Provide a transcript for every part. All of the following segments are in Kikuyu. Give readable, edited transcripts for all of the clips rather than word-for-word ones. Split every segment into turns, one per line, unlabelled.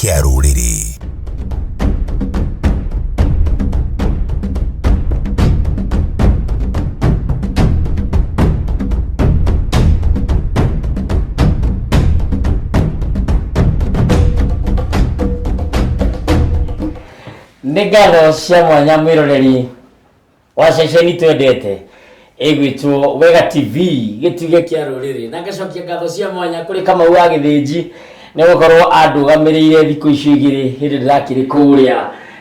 Kĩa rũrĩrĩ.
Nĩ ngatho cia mwanya mwĩroreri wa ceceni twendete ĩgwĩtwo Wega TV gĩtugĩ kĩa rũrĩrĩ, na ngacokia ngatho cia mwanya kũrĩ Kamau wa Gĩthĩnji nĩ gũkorwo andũgamĩrĩire thikũ icio igĩrĩ hĩndĩ ndĩrakĩrĩ kũrĩa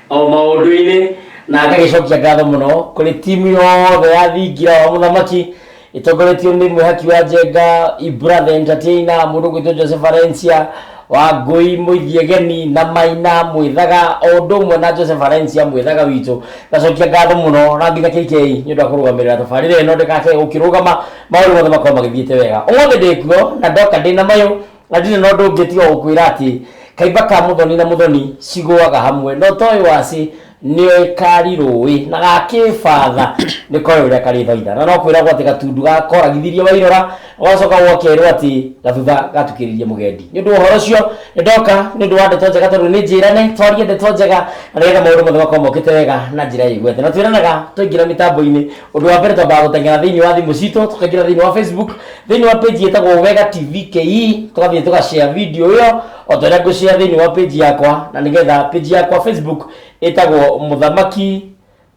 o maũndũ-inĩ, na ngagĩcokia ngatho mũno kũrĩ timu yothe ya thingira wa mũthamaki ĩtongoretio nĩ mwĩhaki wa Njenga, Ibra the Entertainer, mũndũ ũgwĩtwo Joseph Valencia wa Ngũi Mũithiegeni na Maina Mwĩthaga, o ũndũ ũmwe na Joseph Valencia Mwĩthaga witũ. Ngacokia ngatho mũno na nginya KK nĩ ũndũ wa kũrũgamĩrĩra tabarĩra ĩno ndĩgakĩage gũkĩrũgama, maũndũ mothe makorwo magĩthiĩte wega. Ũmũthĩ ndĩkuo na ndoka ndĩna mayũ na ndirĩ na ũndũ ũngĩ tiga gũkwĩra atĩ kaimba ka mũthoni na mũthoni cigũaga hamwe, na ũtoĩ wacĩ nĩoĩ kari rũĩ na gakĩbatha nĩ koĩ ũrĩa karĩ thaitha. Na no kwĩragwo atĩ gatundu gakoragithirie wairora, gũgacoka gũgakerwo atĩ gathutha gatukĩrĩirie mũgendi. Nĩ ũndũ wa ũhoro ũcio nĩ ndoka nĩ ũndũ wa ndeto njega, tondũ nĩ njĩrane twarie ndeto njega na nĩgetha maũndũ mothe makorwo mokĩte wega na njĩra ĩgwete. Na twĩranaga twaingĩra mĩtambo-inĩ, ũndũ wa mbere twambaga gũteng'era thĩinĩ wa thimũ citũ, tũkaingĩra thĩinĩ wa Facebook, thĩinĩ wa page ĩtagwo Wega TV KE, tũgathiĩ tũgashare video ĩyo o ta ũrĩa ngũshare thĩinĩ wa page yakwa, na nĩgetha page yakwa Facebook ĩtagwo Mũthamaki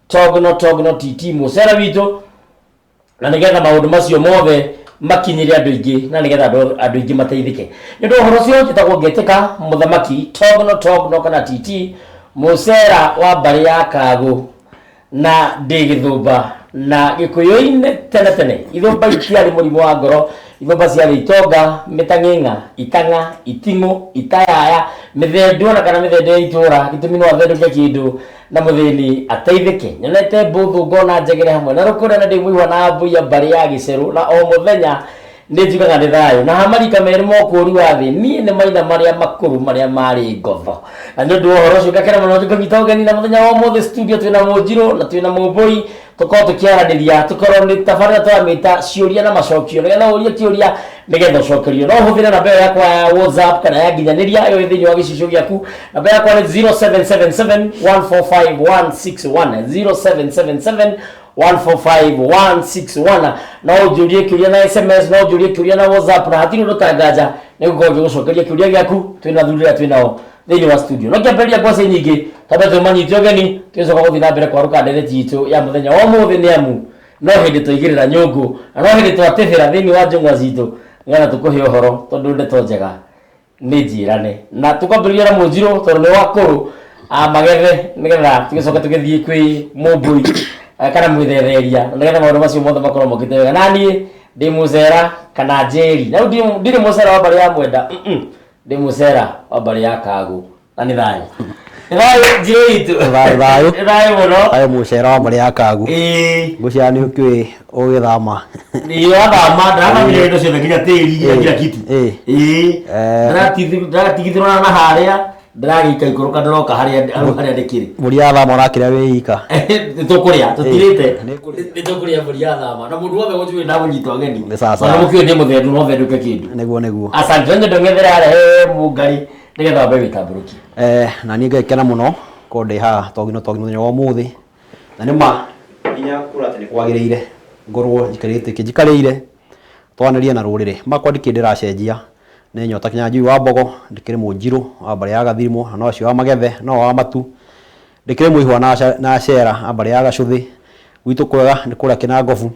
Togno Togno TT Mũcera witũ, na nĩgetha maũndũ macio mothe makinyĩre andũ aingĩ na nĩgetha andũ aingĩ mateithĩke. Nĩ ũndũ wa ũhoro ũcio njĩtagwo Ngetĩka Mũthamaki Togno Togno kana TT Mũcera wa mbarĩ ya Kagũ, na ndĩ gĩthũmba na gĩkũyũ-inĩ tene tene ithũmba itiarĩ mũrimũ wa ngoro, ithũmba ciarĩ itonga, mĩtang'ĩng'a, itang'a, iting'ũ, itayaya, mĩthendũ ona kana mĩthendo ya itũra, gĩtũmi no athendũke kĩndũ na mũthĩni ateithĩke. Nyonete mbũthũ ngona njegere hamwe na rũkũrĩa na ndĩ mũihwa na mbũi ya mbarĩ ya gĩcerũ, na o mũthenya nĩ njugaga nĩ thayũ na hamarika merĩ mokũũri wa thĩ, niĩ nĩ maitha marĩa makũrũ marĩa marĩ ngotho. Na nĩ ũndũ wa ũhoro ũcio ngakena mũno ngũnyita ũgeni na mũthenya wa ũmũthĩ studio twĩna mũnjirũ na twĩna mũmbũi, tũkorwo tũkĩaranĩria, tũkorwo nĩ tabarĩra tũramĩta ciũria na macokio, nĩgetha ũrie kĩũria nĩgetha ũcokerio. No ũhũthĩre namba ĩyo yakwa ya WhatsApp kana ya nginyanĩria ĩyo ĩ thĩinĩ wa gĩcicio gĩaku. Namba yakwa nĩ 0777 145 161, 0777 145161. No ũnjũrie kĩũria na SMS, no ũnjũrie kĩũria na WhatsApp, na hatirĩ ũndũ tanganja nĩ gũkorwo ngĩgũcokeria kĩũria gĩaku. Twĩna athuri arĩa twĩnao thĩinĩ wa studio, no kĩambĩrĩria ngwacĩ nyingĩ twambe tũmanyite ũgeni, tũgĩcoka gũthiĩ na mbere kwarũka ndereti itũ ya mũthenya wa ũmũthĩ, nĩ amu no hĩndĩ twaigĩrĩra nyũngũ na no hĩndĩ twatĩbĩra thĩinĩ wa njũng'wa citũ nĩgetha tũkũhe ũhoro, tondũ ndeto njega nĩ njĩrane. Na tũkwambĩrĩria na mũnjirũ tondũ nĩ wakũrũ magethe, nĩgetha tũgĩcoke tũgĩthiĩ kwĩ mũmbũi kana mwĩthetheria, na nĩgetha maũndũ macio mothe makorwo mokĩte wega. Na niĩ ndĩ mũcera kana njeri, na rĩu ndirĩ mũcera wa mbarĩ ya Mwenda, ndĩ mũcera wa mbarĩ ya Kagũ, na nĩ thayũ, nĩ thayũ njirũ itũ.
Thayũ, thayũ.
Nĩ thayũ mũno.
Thayũ mũcera wa mbarĩ ya Kagu.
Ĩĩ.
Ngũcia nĩ ũkĩũĩ ũgĩthama.
Nĩ wathama, ndarathamire indo ciothe nginya tĩri, nginya kila kitu.
Ĩĩ.
Ĩĩ. Ndĩratigithũrana na harĩa ndĩragĩika ikũrũka, ndĩroka harĩa harĩa ndĩkĩrĩ.
Mbũri ya thama ũrakĩrĩa wĩ ika.
Nĩ tũkũrĩa tũtirĩte.
Nĩ kũrĩa.
Nĩ tũkũrĩa mbũri ya thama na mũndũ wothe gũcuĩ ndamũnyita ũgeni.
Nĩ sawa sawa.
Tondũ mũkĩũĩ ndĩ mũthendu no thendũke kĩndũ.
Nĩguo nĩguo.
Asante, nyende ng'ethere harĩa he mũngarĩ nĩgetha wambe wĩtambũrũkie.
Na niĩ ngagĩkena mũno korwo ndĩ haha Togino Togino mũthenya wa ũmũthĩ. Na nĩ ma nginya kuona atĩ nĩ kwagĩrĩire ngorwo njikarĩte gĩtĩ njikarĩire twanĩrie na rũrĩrĩ. Makwa ndikĩrĩ ndĩracenjia, nĩ Nyota Kĩnyanjui wa Mbogo, ndĩkĩrĩ mũnjirũ wa mbarĩ ya Gathirimo na no acio wa Magethe, no wa Matu. Ndĩkĩrĩ mũihwa na Acera a mbarĩ ya Gacũthĩ. Gwitũ kwega nĩ kũrĩa Kĩnangobu,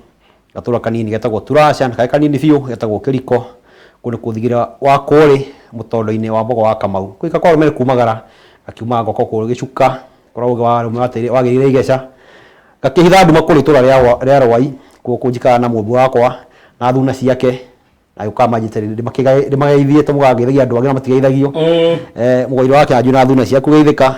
gatũra kanini getagwo Turaca, na karĩ kanini biũ getagwo Kĩriko. Kũu nĩ kũthigira wa Kũrĩ, mũtondo-inĩ wa Mbogo wa Kamau. Kũhika kwa arũme nĩ kumagara, gakiuma ngoko kũrĩ gĩcuka, kũrĩa ũgĩ wa arũme wagĩrĩire igeca. Ngakĩhitha nduma kũrĩa itũra rĩa Rwai, kuo kũu njikaraga na mũmbi wakwa na thuna ciake, na gĩũkaga manjĩte ndĩmageithie tondũ mũgageithagia andũ angĩ na matigeithagio. Mũgwaire wa Kĩanjũ na thuna ciaku geithĩka,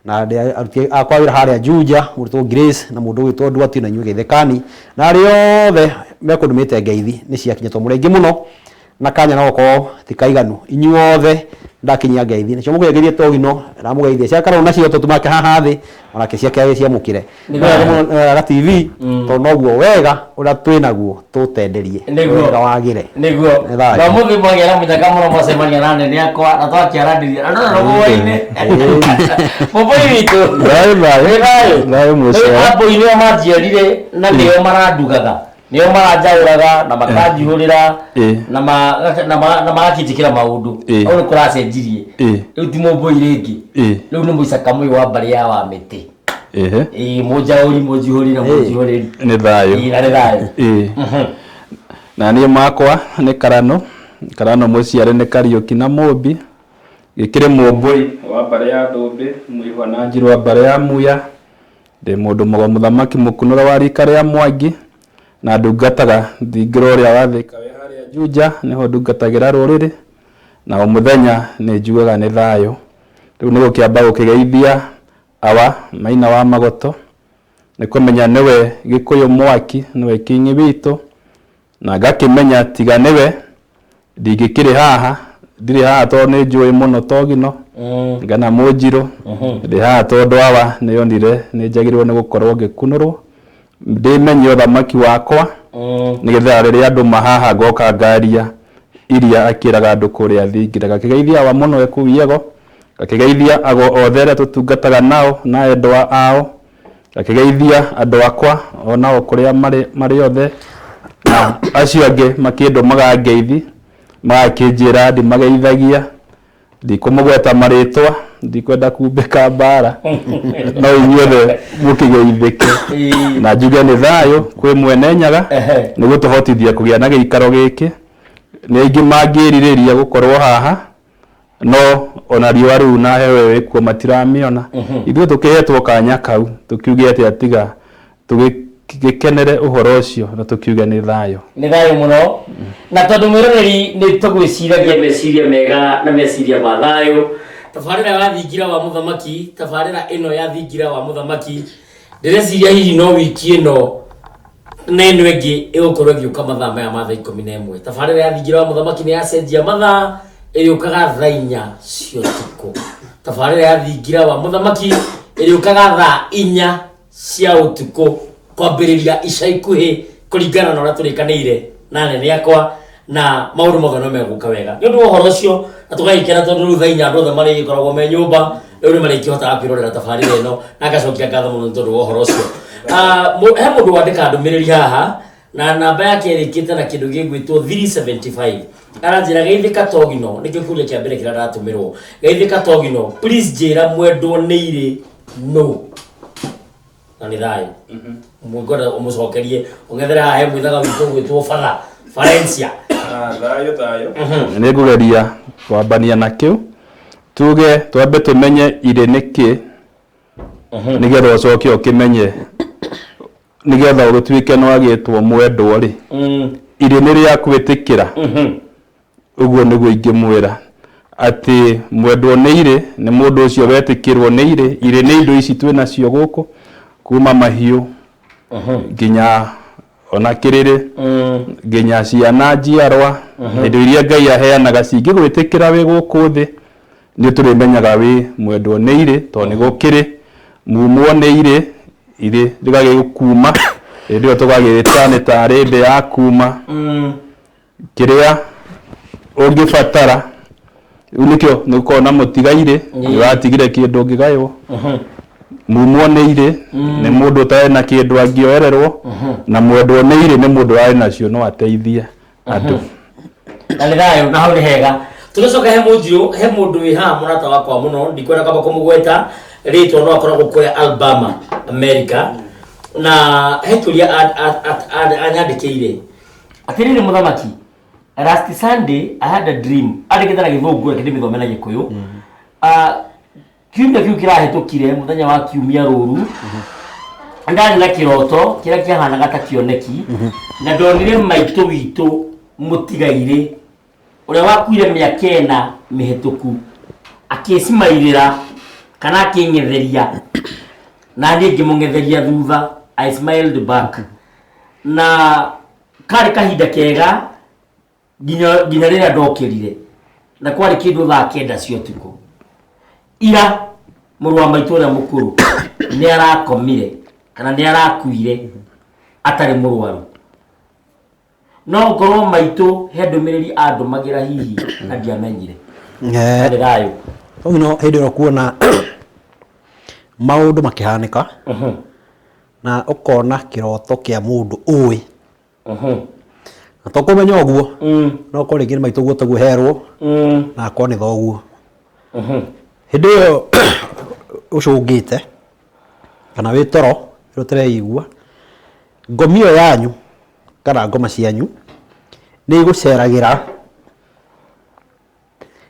na aruti akwa a wĩra harĩa Juja, mũndũ ũgwĩtwo Grace na mũndũ ũgwĩtwo Nduati na inyuĩ geithĩkani, na arĩa othe mekũndũmĩte ngeithi nĩ ciakinya tondũ mũrĩ aingĩ mũno, na kanya no gũkorwo ti kaiganu. Inyuothe Ndakinyia ngeithi nacio mũgeithie Togino ndamũgeithia cia Karũrũ nacio tũtumake haha thĩ onake ciake agĩciamũkĩre.
Nĩ
Wega
thayũ.
mũno, Wega TV tondũ noguo wega ũrĩa twĩnaguo tũtenderie
Nĩguo.
wega wagĩre.
Nĩguo.
Nĩ thayũ.
Na ũmũthĩ mwagĩa na mũnyaka mũno mwacemania na anene akwa na twakĩaranĩria na ndona rũgũa-inĩ. Mũbũi witũ.
Thayũ, thayũ.
Wĩ thayũ.
Thayũ mũcee.
Rĩu ambũi nĩo manjiarire na nĩo marandugaga. Nĩo maranjaũraga na makanjihũrĩra na na magakĩnjĩkĩra maũndũ. Hau nĩ kũracenjirie. Rĩu ti mũmbũi rĩngĩ. Rĩu nĩ mũicaka mũyũ wa mbarĩ ya wa mĩtĩ. Ĩĩ mũnjaũri, mũnjihũri na mũnjihũrĩri.
Nĩ thayũ.
Ĩĩ na nĩ thayũ.
Na niĩ makwa nĩ Karano, Karano mũciare nĩ Kariũki na Mũmbi, gĩkĩrĩ mũmbũi wa mbarĩ ya Thũmbĩ, mũihwa na Njirũ wa mbarĩ ya Muya, ndĩ mũndũ mũgo mũthamaki mũkunũre wa rika rĩa Mwangi, na ndungataga thingira ũrĩa wa Thika wĩ harĩa Juja, nĩho ndungatagĩra rũrĩrĩ, na o mũthenya nĩ njugaga nĩ thayũ. Rĩu nĩ gũkĩamba gũkĩgeithia awa Maina wa Magoto, nĩ kũmenya nĩwe Gĩkũyũ mwaki, nĩwe kingi witũ, na ngakĩmenya tiga nĩwe ndingĩkĩrĩ haha, ndirĩ haha tondũ nĩ njũĩ mũno Togino ngana Mũnjirũ, ndĩ haha tondũ awa nĩonire nĩ njagĩrĩirwo nĩ gũkorwo ngĩkunũrwo ndĩmenye ũthamaki wakwa, nĩgetha rĩrĩa andũ mahaha ngoka ngaria iria akĩraga andũ kũrĩa thingira. Ngakĩgeithia awa mũno e kũu Iego, ngakĩgeithia ago othe arĩa tũtungataga nao na endwa ao, ngakĩgeithia andũ akwa onao kũrĩa marĩ othe, na acio angĩ makĩndũmaga ngeithi magakĩnjĩra ndimageithagia, ndikũmũgweta marĩtwa, ndikwenda kumbĩka mbara, no inyuothe mũkĩgeithĩke. Na njuge nĩ thayũ kwĩ Mwene Nyaga nĩ gũtũhotithia kũgĩa na gĩikaro gĩkĩ. Nĩ aingĩ mangĩrirĩria gũkorwo haha, no ona riũa rĩu na heho ĩyo ĩkuo matiramĩona. Ithuĩ tũkĩhetwo kanya kau tũkiuge atĩa tiga tũgĩkenere ũhoro ũcio na tũkiuge nĩ thayũ.
Nĩ thayũ mũno. Na tondũ mwĩroreri nĩ tũgwĩciragia meciria mega na meciria ma thayũ, tabarĩra ya thingira wa mũthamaki, tabarĩra ĩno ya thingira wa mũthamaki, ndĩreciria hihi no wiki ĩno na ĩno ĩngĩ ĩgũkorwo ĩgĩũka mathaa maya ma thaa 11. Tabarĩra ya thingira wa mũthamaki nĩ yacenjia mathaa, ĩrĩũkaga thaa 4 cia ũtukũ. Tabarĩra ya thingira wa mũthamaki ĩrĩũkaga thaa 4 cia ũtukũ kwambĩrĩria ica ikuhĩ kũringana na ũrĩa tũrĩkanĩire na anene akwa, na maũndũ mothe no megũka wega. Nĩ ũndũ wa ũhoro ũcio, na tũgagĩkena tondũ rĩu thaa 4 andũ othe marĩgĩkoragwo me nyũmba, rĩu nĩ marĩkĩhotaga kwĩrorera tabarĩra ĩno, na ngacokia ngatho mũno nĩ tondũ wa ũhoro ũcio. He mũndũ wandĩka ndũmĩrĩri haha, na namba yake ĩrĩkĩte na kĩndũ gĩgwĩtwo 375. Aranjĩra geithĩka Togino, nĩkĩo kĩũria kĩa mbere kĩrĩa ndatũmĩrwo. Geithĩka Togino, please njĩra mwendwo nĩ irĩ no. Na nĩ thayũ. Ngwenda ũmũcokerie, ũng'ethere haha he mwĩthaga witũ ũgwĩtwo Father Valencia.
Thayũ, thayũ. Nĩ ngũgeria kwambania na kĩu, tuge twambe tũmenye irĩ nĩ kĩ, nĩgetha ũcoke ũkĩmenye, nĩgetha ũgĩtuĩke no agĩtwo mwendwo rĩ. Irĩ nĩ rĩa kwĩtĩkĩra. Ũguo nĩguo ingĩmwĩra atĩ mwendwo nĩ irĩ nĩ mũndũ ũcio wetĩkĩrwo nĩ irĩ. Irĩ nĩ indo ici twĩ nacio gũkũ, kuma mahiũ nginya ona kĩrĩrĩ, nginya ciana njiarwa, indo iria Ngai aheanaga cingĩgwĩtĩkĩra wĩ gũkũ thĩ, nĩ tũrĩmenyaga wĩ mwendwo nĩ irĩ, tondũ nĩ gũkĩrĩ mumwo nĩ irĩ, irĩ rĩgagĩkuma, hĩndĩ ĩyo tũgagĩta nĩ tarĩ thĩ ya kuma. Kĩrĩa ũngĩbatara, rĩu nĩkĩo nĩ gũkorwo na mũtigairĩ, nĩ watigire kĩndũ ũngĩgaywo. Mumwo nĩ irĩ nĩ mũndũ ũtarĩ na kĩndũ angĩoererwo, na mwendwo nĩ irĩ nĩ mũndũ arĩ nacio no ateithie andũ.
Na nĩ thayũ, na hau nĩ hega. Tũgĩcoka he Mũnjirũ, he mũndũ wĩ haha mũrata wakwa mũno, ndikwenda kwamba kũmũgweta rĩtwa, no akoragwo kũrĩa Alabama, America. Na he kĩũria anyandĩkĩire. Atĩrĩrĩ mũthamaki, last Sunday I had a dream. Andĩkĩte na gĩthũngũ, reke ndĩmĩthome na Gĩkũyũ. Kiumia kĩu kĩrahĩtũkire, mũthenya wa kiumia rũru, ndarĩ na kĩroto kĩrĩa kĩahanaga ta kĩoneki, na ndonire maitũ witũ mũtigairĩ ũrĩa wakuire mĩaka 4 mĩhĩtũku akĩcimairĩra kana akĩng'etheria, na niĩ ngĩmũng'etheria thutha. I smiled back, na karĩ kahinda kega nginya rĩrĩa ndokĩrire. Na kwarĩ kĩndũ thaa 9 cia ũtukũ. Ira mũrũ wa maitũ ũrĩa mũkũrũ nĩ arakomire kana nĩ arakuire atarĩ mũrwaru. No gũkorwo maitũ he ndũmĩrĩri andũmagĩra hihi na ndiamenyire. Arĩ thayũ.
No hĩndĩ ĩyo kuona maũndũ makĩhanĩka na ũkona kĩroto kĩa mũndũ ũĩ na to kũmenya ũguo no korwo rĩngĩ nĩ maitũ guo taguo herwo na akorwo nĩ thoguo. Hĩndĩ ĩyo ũcũngĩte kana wĩ toro rĩrĩa ũtareigua, ngomi ĩyo yanyu kana ngoma cianyu nĩ igũceragĩra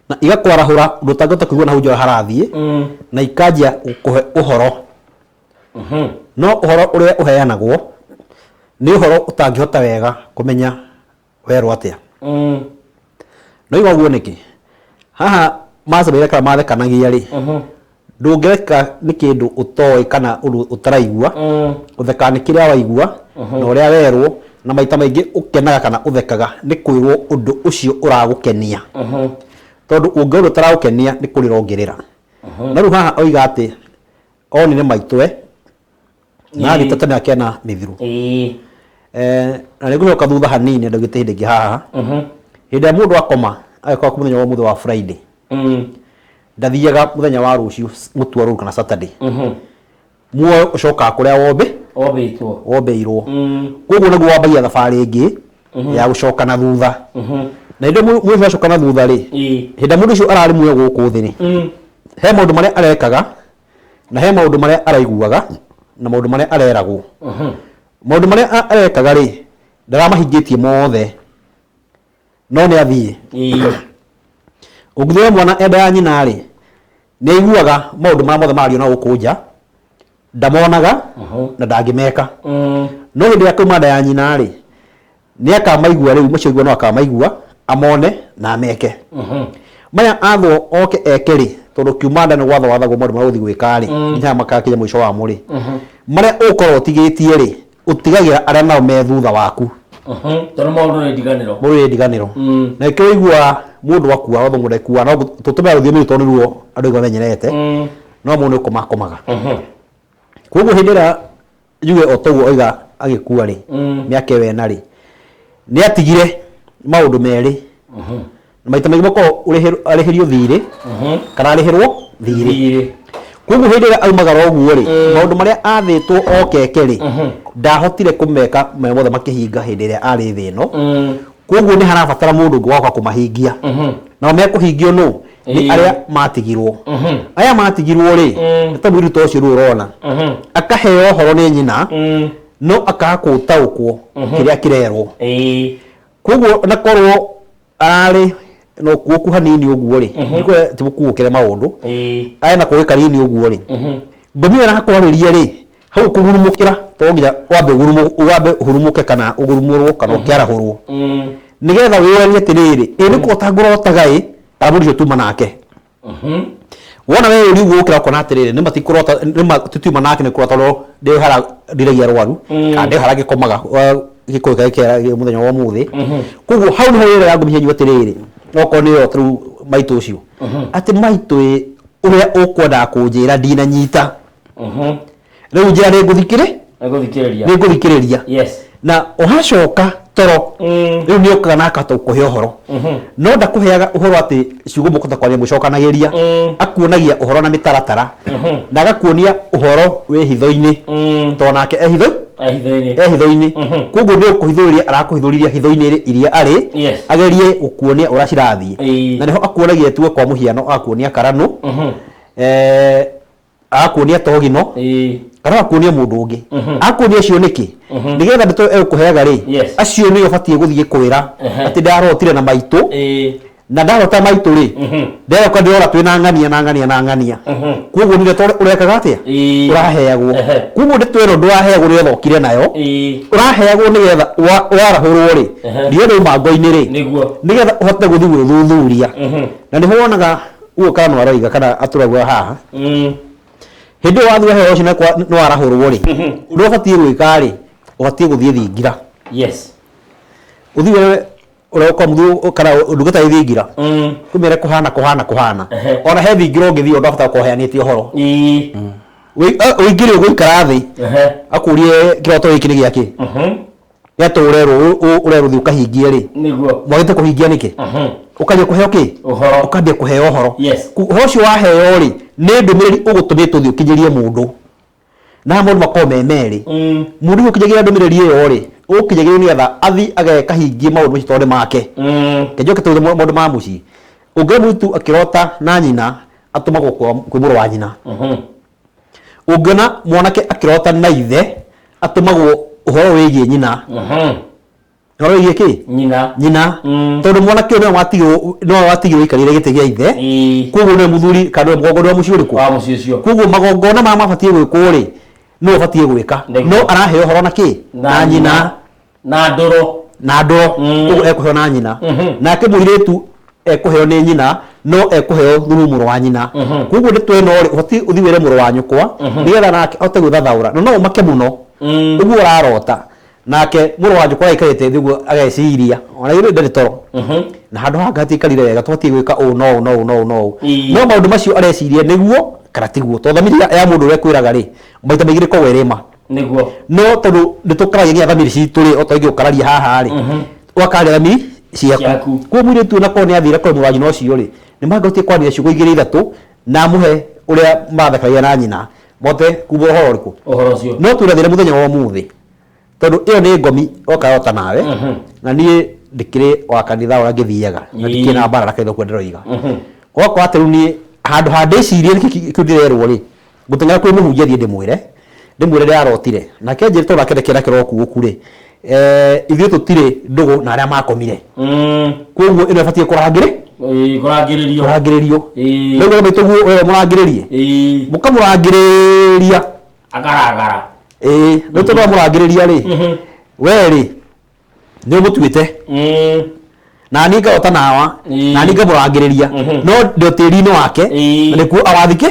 na igakwarahũra ũndũ ũtangĩhota kũigua na hau nja harathiĩ na ikanjia gũkũhe ũhoro. No ũhoro ũrĩa ũheanagwo nĩ ũhoro ũtangĩhota wega kũmenya werwo atĩa. No igua ũguo nĩkĩ? Haha macemanĩria kana mathekanagia rĩ, ndũngĩtheka nĩ kĩndũ ũtoĩ kana ũndũ ũtaraigua, ũthekaga nĩ kĩrĩa waigua na ũrĩa werwo, na maita maingĩ ũkenaga kana ũthekaga nĩ kwĩrwo ũndũ ũcio ũragũkenia. Tondũ ũngĩona ũndũ ũtaragũkenia nĩ kũrĩra ũngĩrĩra. No rĩu haha oiga atĩ onire maitũwe na athiĩte tene akĩona mĩthiru. Na nĩ ngũcoka thutha hanini ndũgĩte hĩndĩ ĩngĩ haha. Hĩndĩ ĩrĩa mũndũ akoma agĩkorwo mũthenya wa ũmũthĩ wa Friday, ndathiaga mũthenya wa rũciũ mũtua rũru kana Saturday. Muoyo ũcokaga kũrĩa
wombĩtwo.
Wombĩirwo. Koguo nĩguo wambagia thabarĩ ĩngĩ ya gũcoka na thutha. Na hĩndĩ ĩrĩa mũndũ acoka na thutha rĩ, hĩndĩ ĩrĩa mũndũ ũcio ararĩ muoyo gũkũ thĩ rĩ, he maũndũ marĩa arekaga na he maũndũ marĩa araiguaga na maũndũ marĩa areragwo. Maũndũ marĩa arekaga rĩ, ndaramahingĩtie mothe, no nĩ athiĩ. Ũngĩthura mwana enda ya nyina rĩ, nĩ aiguaga maũndũ marĩa mothe marario na gũkũ nja, ndamonaga na ndangĩmeka. No hĩndĩ ĩrĩa akauma nda ya nyina rĩ, nĩ akamaigua rĩu, macio aigua no akamaigua, amone na ameke. Maya athwo oke eke rĩ, tondũ kiuma nda nĩ gwatho wathagwo maũndũ marĩa ũgũthiĩ gwĩka rĩ, nginya harĩa makakinya mũico wamo rĩ, marĩa ũgũkorwo ũtigĩtie rĩ, ũtigagĩra arĩa nao me thutha waku.
Tondũ maũndũ nĩ ndiganĩro.
Mũndũ nĩ ndiganĩro. Na nĩkĩo ũiguaga mũndũ akua, watho mũndũ akua, no tũtũmĩra rũthiomi rũu tondũ nĩruo andũ aingĩ mamenyerete, no mũndũ nĩ gũkoma akomaga. Koguo hĩndĩ ĩrĩa njuge o toguo oiga agĩkua rĩ, mĩaka ĩyo ĩna rĩ, nĩ atigire maũndũ merĩ. Na maita maingĩ makoragwo arĩhĩrio thirĩ kana arĩhĩrwo thirĩ.
Thirĩ.
Koguo hĩndĩ ĩrĩa aumagara ũguo rĩ, maũndũ marĩa athĩtwo oke eke rĩ, ndahotire kũmeka me mothe makĩhinga hĩndĩ ĩrĩa arĩ thĩ ĩno. Koguo nĩ harabatara mũndũ ũngĩ wagoka kũmahingia. Nao mekũhingio nũ? Nĩ arĩa matigirwo. Aya matigirwo rĩ, nĩ ta mũirĩtu ũcio rĩu ũrona. Akaheo ũhoro nĩ nyina, no akaga gũtaũkwo kĩrĩa kĩrerwo. Koguo na korwo ararĩ na ũkuũku hanini ũguo rĩ, ndikuga ti mũkuũkĩre maũndũ, arĩ na kũũgĩ kanini ũguo rĩ, ngomi ĩyo ĩrakwarĩria rĩ, hau ũkũgurumũkĩra to nginya wambe wambe ũhurumũke kana ũgurumũrwo kana ũkĩarahũrwo nĩgetha wĩyũranie atĩrĩrĩ, ĩ nĩ kũrota ngũrotaga ĩ, kana mũndũ ũcio tuma nake. Wona we ũri ũguo ũkĩra ũkona atĩrĩrĩ, nĩma ti kũrota, nĩma tutiuma nake nĩ kũrota tondũ ndĩ hara ndiragia rwaru kana ndĩ hara ngĩkomaga gĩkũyũ kĩa mũthenya wa ũmũthĩ. Koguo hau nĩho wĩra ngũmĩhe inyuĩ atĩrĩrĩ, okorwo nĩyo tarĩu maitũ ũcio, atĩ maitũ ĩ, ũrĩa ũkwendaga kũnjĩra ndinanyita. Rĩu njĩra nĩ ngũthikĩrĩ
Nĩngũthikĩrĩria.
Nĩ ngũthikĩrĩria. Na ũgacoka toro rĩu nĩ ũkaga na akahota gũkũhe ũhoro, no ndakũheaga ũhoro atĩ ciugo mũkũhota kwaria mũcokanagĩria. Akuonagia ũhoro na mĩtaratara na agakuonia ũhoro wĩ hitho-inĩ tondũ nake e hitho
Hitho-inĩ.
E hitho-inĩ. Koguo nĩ ũkũhithũrĩria arakũhithũrĩria hitho-inĩ iria arĩ agerie gũkuonia ũrĩa cirathiĩ. Na nĩho akuonagia tuge kwa mũhiano agakuonia karanũ, agakuonia togino kana agakuonia mũndũ ũngĩ, akuonia acio nĩkĩ? Nĩgetha ndeto egũkũheaga rĩ, acio nĩo ũbatiĩ gũthiĩ kwĩra atĩ ndarotire na maitũ na ndarota maitũ rĩ, nderoka ndĩrora twĩna ng'ania na ng'ania na ng'ania. Koguo nĩ ndeto ũrekaga atĩa? Ũraheagwo. Koguo ndeto ĩno ndũraheagwo nĩgetha ũkire nayo, ũraheagwo nĩgetha warahũrwo rĩ, riũa rĩauma ngo-inĩ rĩ, nĩgetha ũhote gũthiĩ gwĩthuthuria. Na nĩho wonaga ũguo kana aroiga kana atũrauga haha hĩndĩ ĩyo wathiĩ waheo ũcio nĩ warahũrwo rĩ, ũndũ ũbatiĩ gwĩka rĩ, ũbatiĩ gũthiĩ thingira. Ũthiĩ wĩre Ũroka mũthuri kana ndungata ya thingira. Kumĩre kũhana kũhana kũhana. Ona he thingira ũngĩthiĩ ũndũ kũheanĩte ũhoro. Ũingĩre ũgũikara thĩ. Akũrie kĩroto gĩkĩ nĩ gĩakĩ. Gĩatũ ũrerwo ũrerwo ũthiĩ ũkahingie rĩ.
Nĩguo.
Mwagĩte kũhingia nĩkĩ? Ũkanjia kũheo kĩ?
Ũhoro.
Ũkambia kũheo ũhoro.
Yes.
Ũhoro ũcio waheo rĩ, nĩ ndũmĩrĩri ũgũtũmĩtwo ũthiĩ ũkinyĩrie mũndũ. Na maũndũ makoragwo me merĩ. Mũndũ ũyũ ũkinyagia ndũmĩrĩri ĩyo rĩ, ũgũkinyagĩrio nĩgetha athiĩ agekahingie maũndũ macio tondũ nĩ make. Kenjoke tondũ maũndũ ma mũciĩ. Ũngĩona mũirĩtu akĩrota na nyina, atũmagwo kwĩ mũrũ wa nyina. Ũngĩona mwanake akĩrota na ithe, atũmagwo ũhoro wĩgiĩ nyina. Ũhoro wĩgiĩ kĩ?
Nyina.
Nyina. Tondũ mwanake ũyũ nĩwe watigirwo nĩwe watigirwo aikarĩire gĩtĩ gĩa ithe. Koguo nĩwe mũthuri kana nĩwe mũgongoni wa mũciĩ ũrĩkũ?
Wa mũciĩ ũcio.
Koguo magongona marĩa mabatiĩ gwĩkwo rĩ, nĩwe ũbatiĩ gwĩka. No araheo ũhoro na kĩ? Na nyina.
Na ndũrũ.
Na ndũrũ. Koguo ekũheo na nyina. Nake mũirĩtu ekũheo nĩ nyina no ekũheo through mũrũ wa nyina. Koguo ndeto ĩno rĩ, ũbatiĩ ũthiĩ wĩre mũrũ wa nyũkwa nĩgetha nake ahote gwĩthathaũra. Na no ũmake mũno. Ũguo ũrarota. Nake mũrũ wa nyũkwa aikarĩte thĩ ũguo ageciria ona ithuĩ ndarĩ toro. Na handũ haha hatiikarire wega tũbatiĩ gwĩka ũũ na ũũ na ũũ na ũũ na ũũ. No maũndũ macio areciria nĩguo kana tiguo. Tondũ thamiri ya mũndũ ũrĩa ĩkwĩraga rĩ, maita maingĩ ĩkoragwo ĩrĩ ma.
Nĩguo.
No tondũ nĩ tũkaragia nginya thamiri citũ rĩ, o ta ingĩ ũkararia haha rĩ, ũgakararia thamiri ciaku.
Ciaku.
Koguo mũirĩtu ũyũ nakorwo nĩ athire kũrĩ mũrũ wa nyina ũcio rĩ, nĩ mangĩhotire kwaria ciugo igĩrĩ ithatũ na amũhe ũrĩa marathekagĩra na nyina, mahote kumbũra ũhoro ũrĩkũ?
Ũhoro ũcio.
No twĩna thĩna mũthenya wa ũmũthĩ tondũ ĩyo nĩ ngomi oka yota nawe na niĩ ndikĩrĩ wa kanitha ũrĩa ngĩthiaga na ndikĩrĩ na mbara na kanitha ũguo ndĩroiga. Ũgakora atĩ rĩu niĩ handũ ha ndĩcirie nĩkĩ kĩu ndĩrerwo rĩ, ngũteng'era kwĩ mũhunjia thiĩ ndĩmwĩre, ndĩmwĩre ndĩrarotire. Nake anjĩre tondũ nake ndakĩrĩ na kĩroko rĩ, ithuĩ tũtirĩ ndũgũ na arĩa makomire. Koguo ĩno ĩbatiĩ kũrangĩrĩ?
Kũrangĩrĩrio.
Kũrangĩrĩrio. Rĩu we maitũguo we mũrangĩrĩrie. Mũkamũrangĩrĩria.
Akaragara.
Rĩu tondũ wamũrangĩrĩria rĩ, we rĩ, nĩ ũmũtuĩte. Na niĩ ngarota nawa, na niĩ ngamũrangĩrĩria. No ndĩ o tĩri-inĩ wake, na nĩkuo arathike.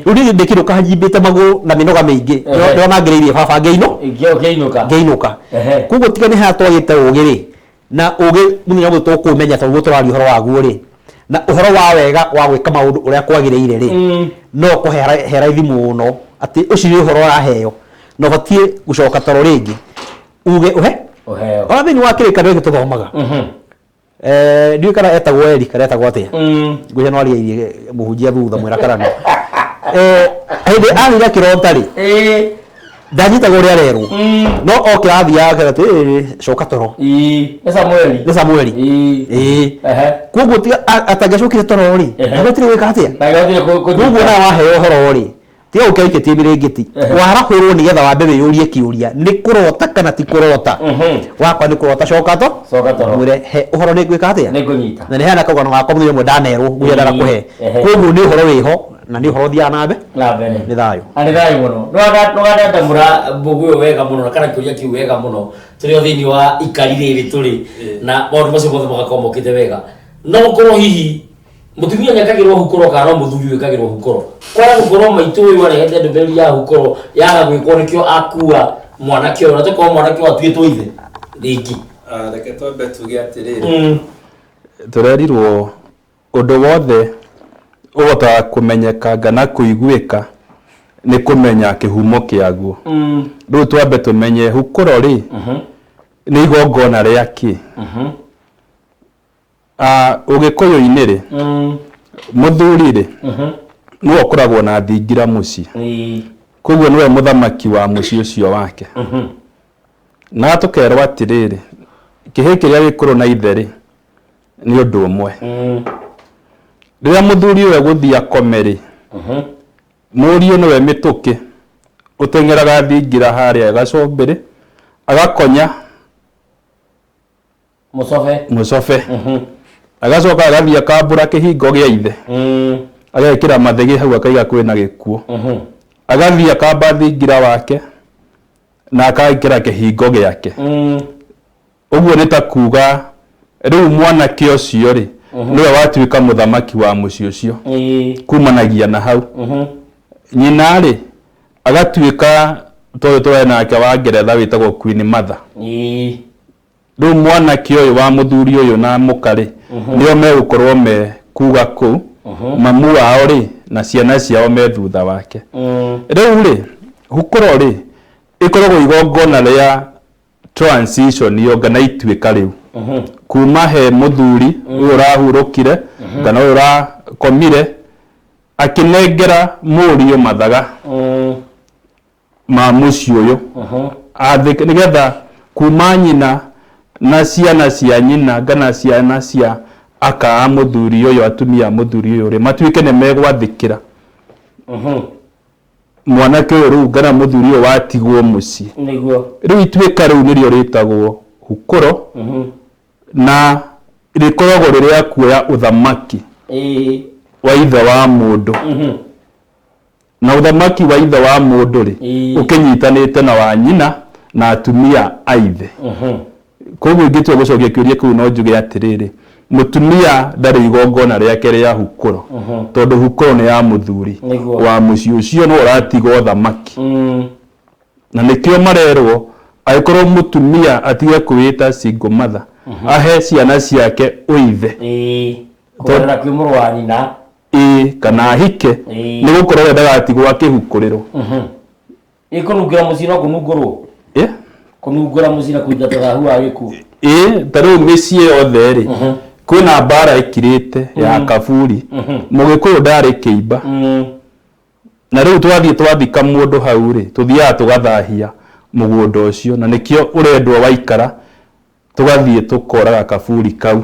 Rĩu niĩ ndĩkĩrũka njimbĩte magũrũ na mĩnoga mĩingĩ. Ndĩronangĩrĩirie baba ngĩinũ.
Ngĩinũka.
Ngĩinũka. Koguo tiga nĩ harĩa twagĩte ũgĩ rĩ, na ũgĩ mũthenya ũmwe tũkũũmenya tondũ nĩguo tũraria ũhoro waguo rĩ, na ũhoro wa wega wa gwĩka maũndũ ũrĩa kwagĩrĩire rĩ, no ũkorwo he raithi mũno atĩ ũcio nĩ ũhoro ũraheo na ũbatiĩ gũcoka toro rĩngĩ uge ũhe.
Ũheo.
Ona thĩinĩ wa kĩrĩkanĩro gĩkĩ tũthomaga. Ndiũĩ kana etagwo Eli kana etagwo atĩa. Ngwĩciria no arĩairie mũhunjia thutha mwĩra karano. Hĩndĩ athire akĩrota rĩ, ndanyitaga ũrĩa arerwo. No o kĩrathiaga akera atĩ, coka toro.
Nĩ Samueli.
Nĩ Samueli. Koguo tiga atangĩacokire toro rĩ, ndagĩhotire gwĩka atĩa?
Ndagĩhotire
Koguo nawe waheo ũhoro rĩ, tiga gũkĩra ũikĩtie mĩrĩngĩti. Warahũrwo nĩgetha wambe wĩyũrie kĩũria, nĩ kũrota kana ti kũrota? Wakwa nĩ kũrota, coka to.
Coka toro.
Mwĩre he ũhoro nĩ ngwĩka atĩa?
Nĩ ngũnyita.
Na nĩ heana kaũgano gakwa mũthenya ũmwe ndanerwo, ngwĩra ndarakũhe. Koguo nĩ ũhoro wĩho na nĩ ũhoro ũthiaga na mbere.
Na mbere.
Nĩ thayũ.
Na nĩ thayũ mũno. Nĩwandandamũra mbũgũ ĩyo wega mũno kana kĩũria kĩu wega mũno. Tũrĩ o thĩinĩ wa ikari rĩrĩ tũrĩ na maũndũ macio mothe magakorwo mokĩte wega. No gũkorwo hihi mũtumia nĩekagĩrwo hukũro kana no mũthuri wĩkagĩrwo hukũro? Kwaga gũkorwo maitũ ũyũ arehete ndũmĩrĩri ya hukũro yaga gwĩkwo nĩkĩo akua mwanake ũyũ na tokorwo mwanake ũyũ atuĩtwo ithe rĩngĩ.
Reke twambe tuge atĩrĩrĩ, tũrerirwo ũndũ wothe ũhotaga kũmenyekanga na kũiguĩka nĩ kũmenya kĩhumo kĩaguo. Rĩu twambe tũmenye hukũro rĩ, nĩ igongona rĩa kĩ? Ũgĩkũyũ-inĩ rĩ, mũthuri rĩ, nĩwe ũkoragwo na thingira mũciĩ. Koguo nĩwe mũthamaki wa mũciĩ ũcio wake. Na tũkerwo atĩrĩrĩ, kĩhĩĩ kĩrĩa gĩkũrũ na ithe rĩ, nĩ ũndũ ũmwe. Rĩrĩa mũthuri ũyũ egũthiĩ akome rĩ, mũriũ nĩwe mĩtũkĩ ũteng'eraga thingira harĩa gacumbĩrĩ, agakonya
Mũcobe.
Mũcobe. Agacoka agathiĩ akambũra kĩhingo gĩa ithe. Agekĩra mathĩgĩ hau akaiga kwĩna gĩkuũ. Agathiĩ akamba thingira wake na akekĩra kĩhingo gĩake. Ũguo nĩ ta kuga rĩu mwanake ũcio rĩ, nĩwe watuĩka mũthamaki wa mũciĩ ũcio. Kumanagia na hau. Nyina rĩ, agatuĩka tondũ tũrĩ nake wa Ngeretha wĩtagwo Queen Mother. Rĩu mwanake ũyũ wa mũthuri ũyũ na mũka rĩ, nĩo megũkorwo me kuga kũu, mamu wao rĩ na ciana ciao me thutha wake. Rĩu rĩ, hukũro rĩ, ĩkoragwo igongona rĩa transition iyo kana ituĩka rĩu kuma he mũthuri ũyũ ũrahurũkire kana ũyũ ũrakomire akĩnengera mũriũ mathaga ma mũciĩ ũyũ athĩke nĩgetha kuma nyina na ciana cia nyina kana ciana cia aka a mũthuri ũyũ atumia a mũthuri ũyũ rĩ matuĩke nĩ megwathĩkĩra mwanake ũyũ rĩu kana mũthuri ũyũ watigwo mũciĩ.
Nĩguo.
Rĩu ituĩka rĩu nĩrĩo rĩtagwo hukũro na rĩkoragwo rĩrĩa kuoya ũthamaki wa ithe wa mũndũ na ũthamaki wa ithe wa mũndũ rĩ ũkĩnyitanĩte na wa nyina na atumia a ithe. Koguo ingĩtua gũcokia kĩũria kĩu no njuge atĩrĩrĩ, mũtumia ndarĩ igongona rĩake rĩa hukũro tondũ hukũro nĩ ya mũthuri wa mũciĩ ũcio no ũratiga ũthamaki. Na nĩkĩo marerwo angĩkorwo mũtumia atige kwĩĩta single mother ahe ciana ciake ũithe
kũgerera kwĩ mũrũ wa nyina
ĩĩ kana ahike nĩ gũkorwo we ndagatigwo akĩhukũrĩrwo.
Ĩ kũnungĩra mũciĩ no kũnungũrwo? Kũnungũra mũciĩ na kũingata thahu wa gĩkuũ.
Ĩĩ ta rĩu mĩciĩ yothe rĩ kwĩna mbara ĩkirĩte ya kaburi, mũgĩkũyũ ndarĩ kĩimba. Na rĩu twathiĩ twathika mũndũ hau rĩ tũthiaga tũgathahia mũgũnda ũcio na nĩkĩo ũrendwo waikara tũgathiĩ tũkoraga kaburi kau.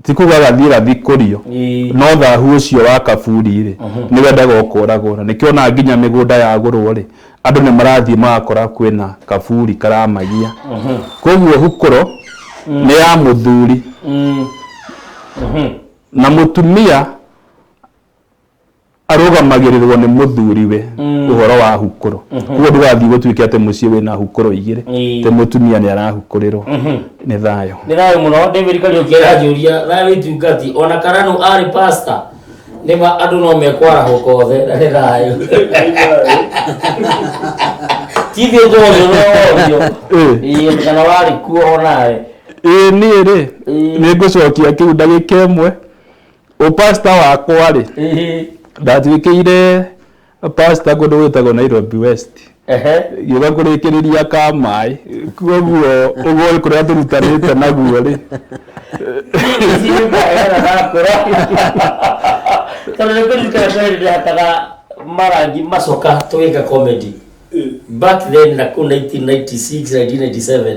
Ti kuga gathiĩ gathikũrio no thahu ũcio wa kaburi rĩ nĩ wendaga ũkoragwo na nĩkĩo ona nginya mĩgũnda yagũrwo rĩ andũ nĩ marathiĩ magakora kwĩna kaburi karamagia. Koguo hukũro nĩ ya mũthuri na mũtumia arũgamagĩrĩrwo nĩ mũthuriwe ũhoro wa hukũro. Koguo ndũgathiĩ gũtuĩke atĩ mũciĩ wĩna hukũro igĩrĩ atĩ mũtumia nĩ arahukũrĩrwo. Nĩ thayũ.
Nĩ thayũ mũno. David Kariũki aranjũria thayũ itungati ona Karanu arĩ pastor nĩma andũ no mekwarahũka othe na nĩ thayũ. Ti ithuĩ tworio no worio. Ĩĩ kana warĩ kuo onawe.
Ĩĩ niĩ rĩ nĩ ngũcokia kĩu ndagĩka ĩmwe. Ũpasta wakwa rĩ ndatuĩkĩire pastor kũndũ gwĩtagwo Nairobi West gĩũka kũrĩkĩrĩria ka maĩ koguo ũguo kũrĩa tũrutanĩte naguo rĩ
tondũ nĩ kũririkana kwĩ hĩndĩ ndahakaga marangi macoka tũgĩka comedy back then na kũu 1996 1997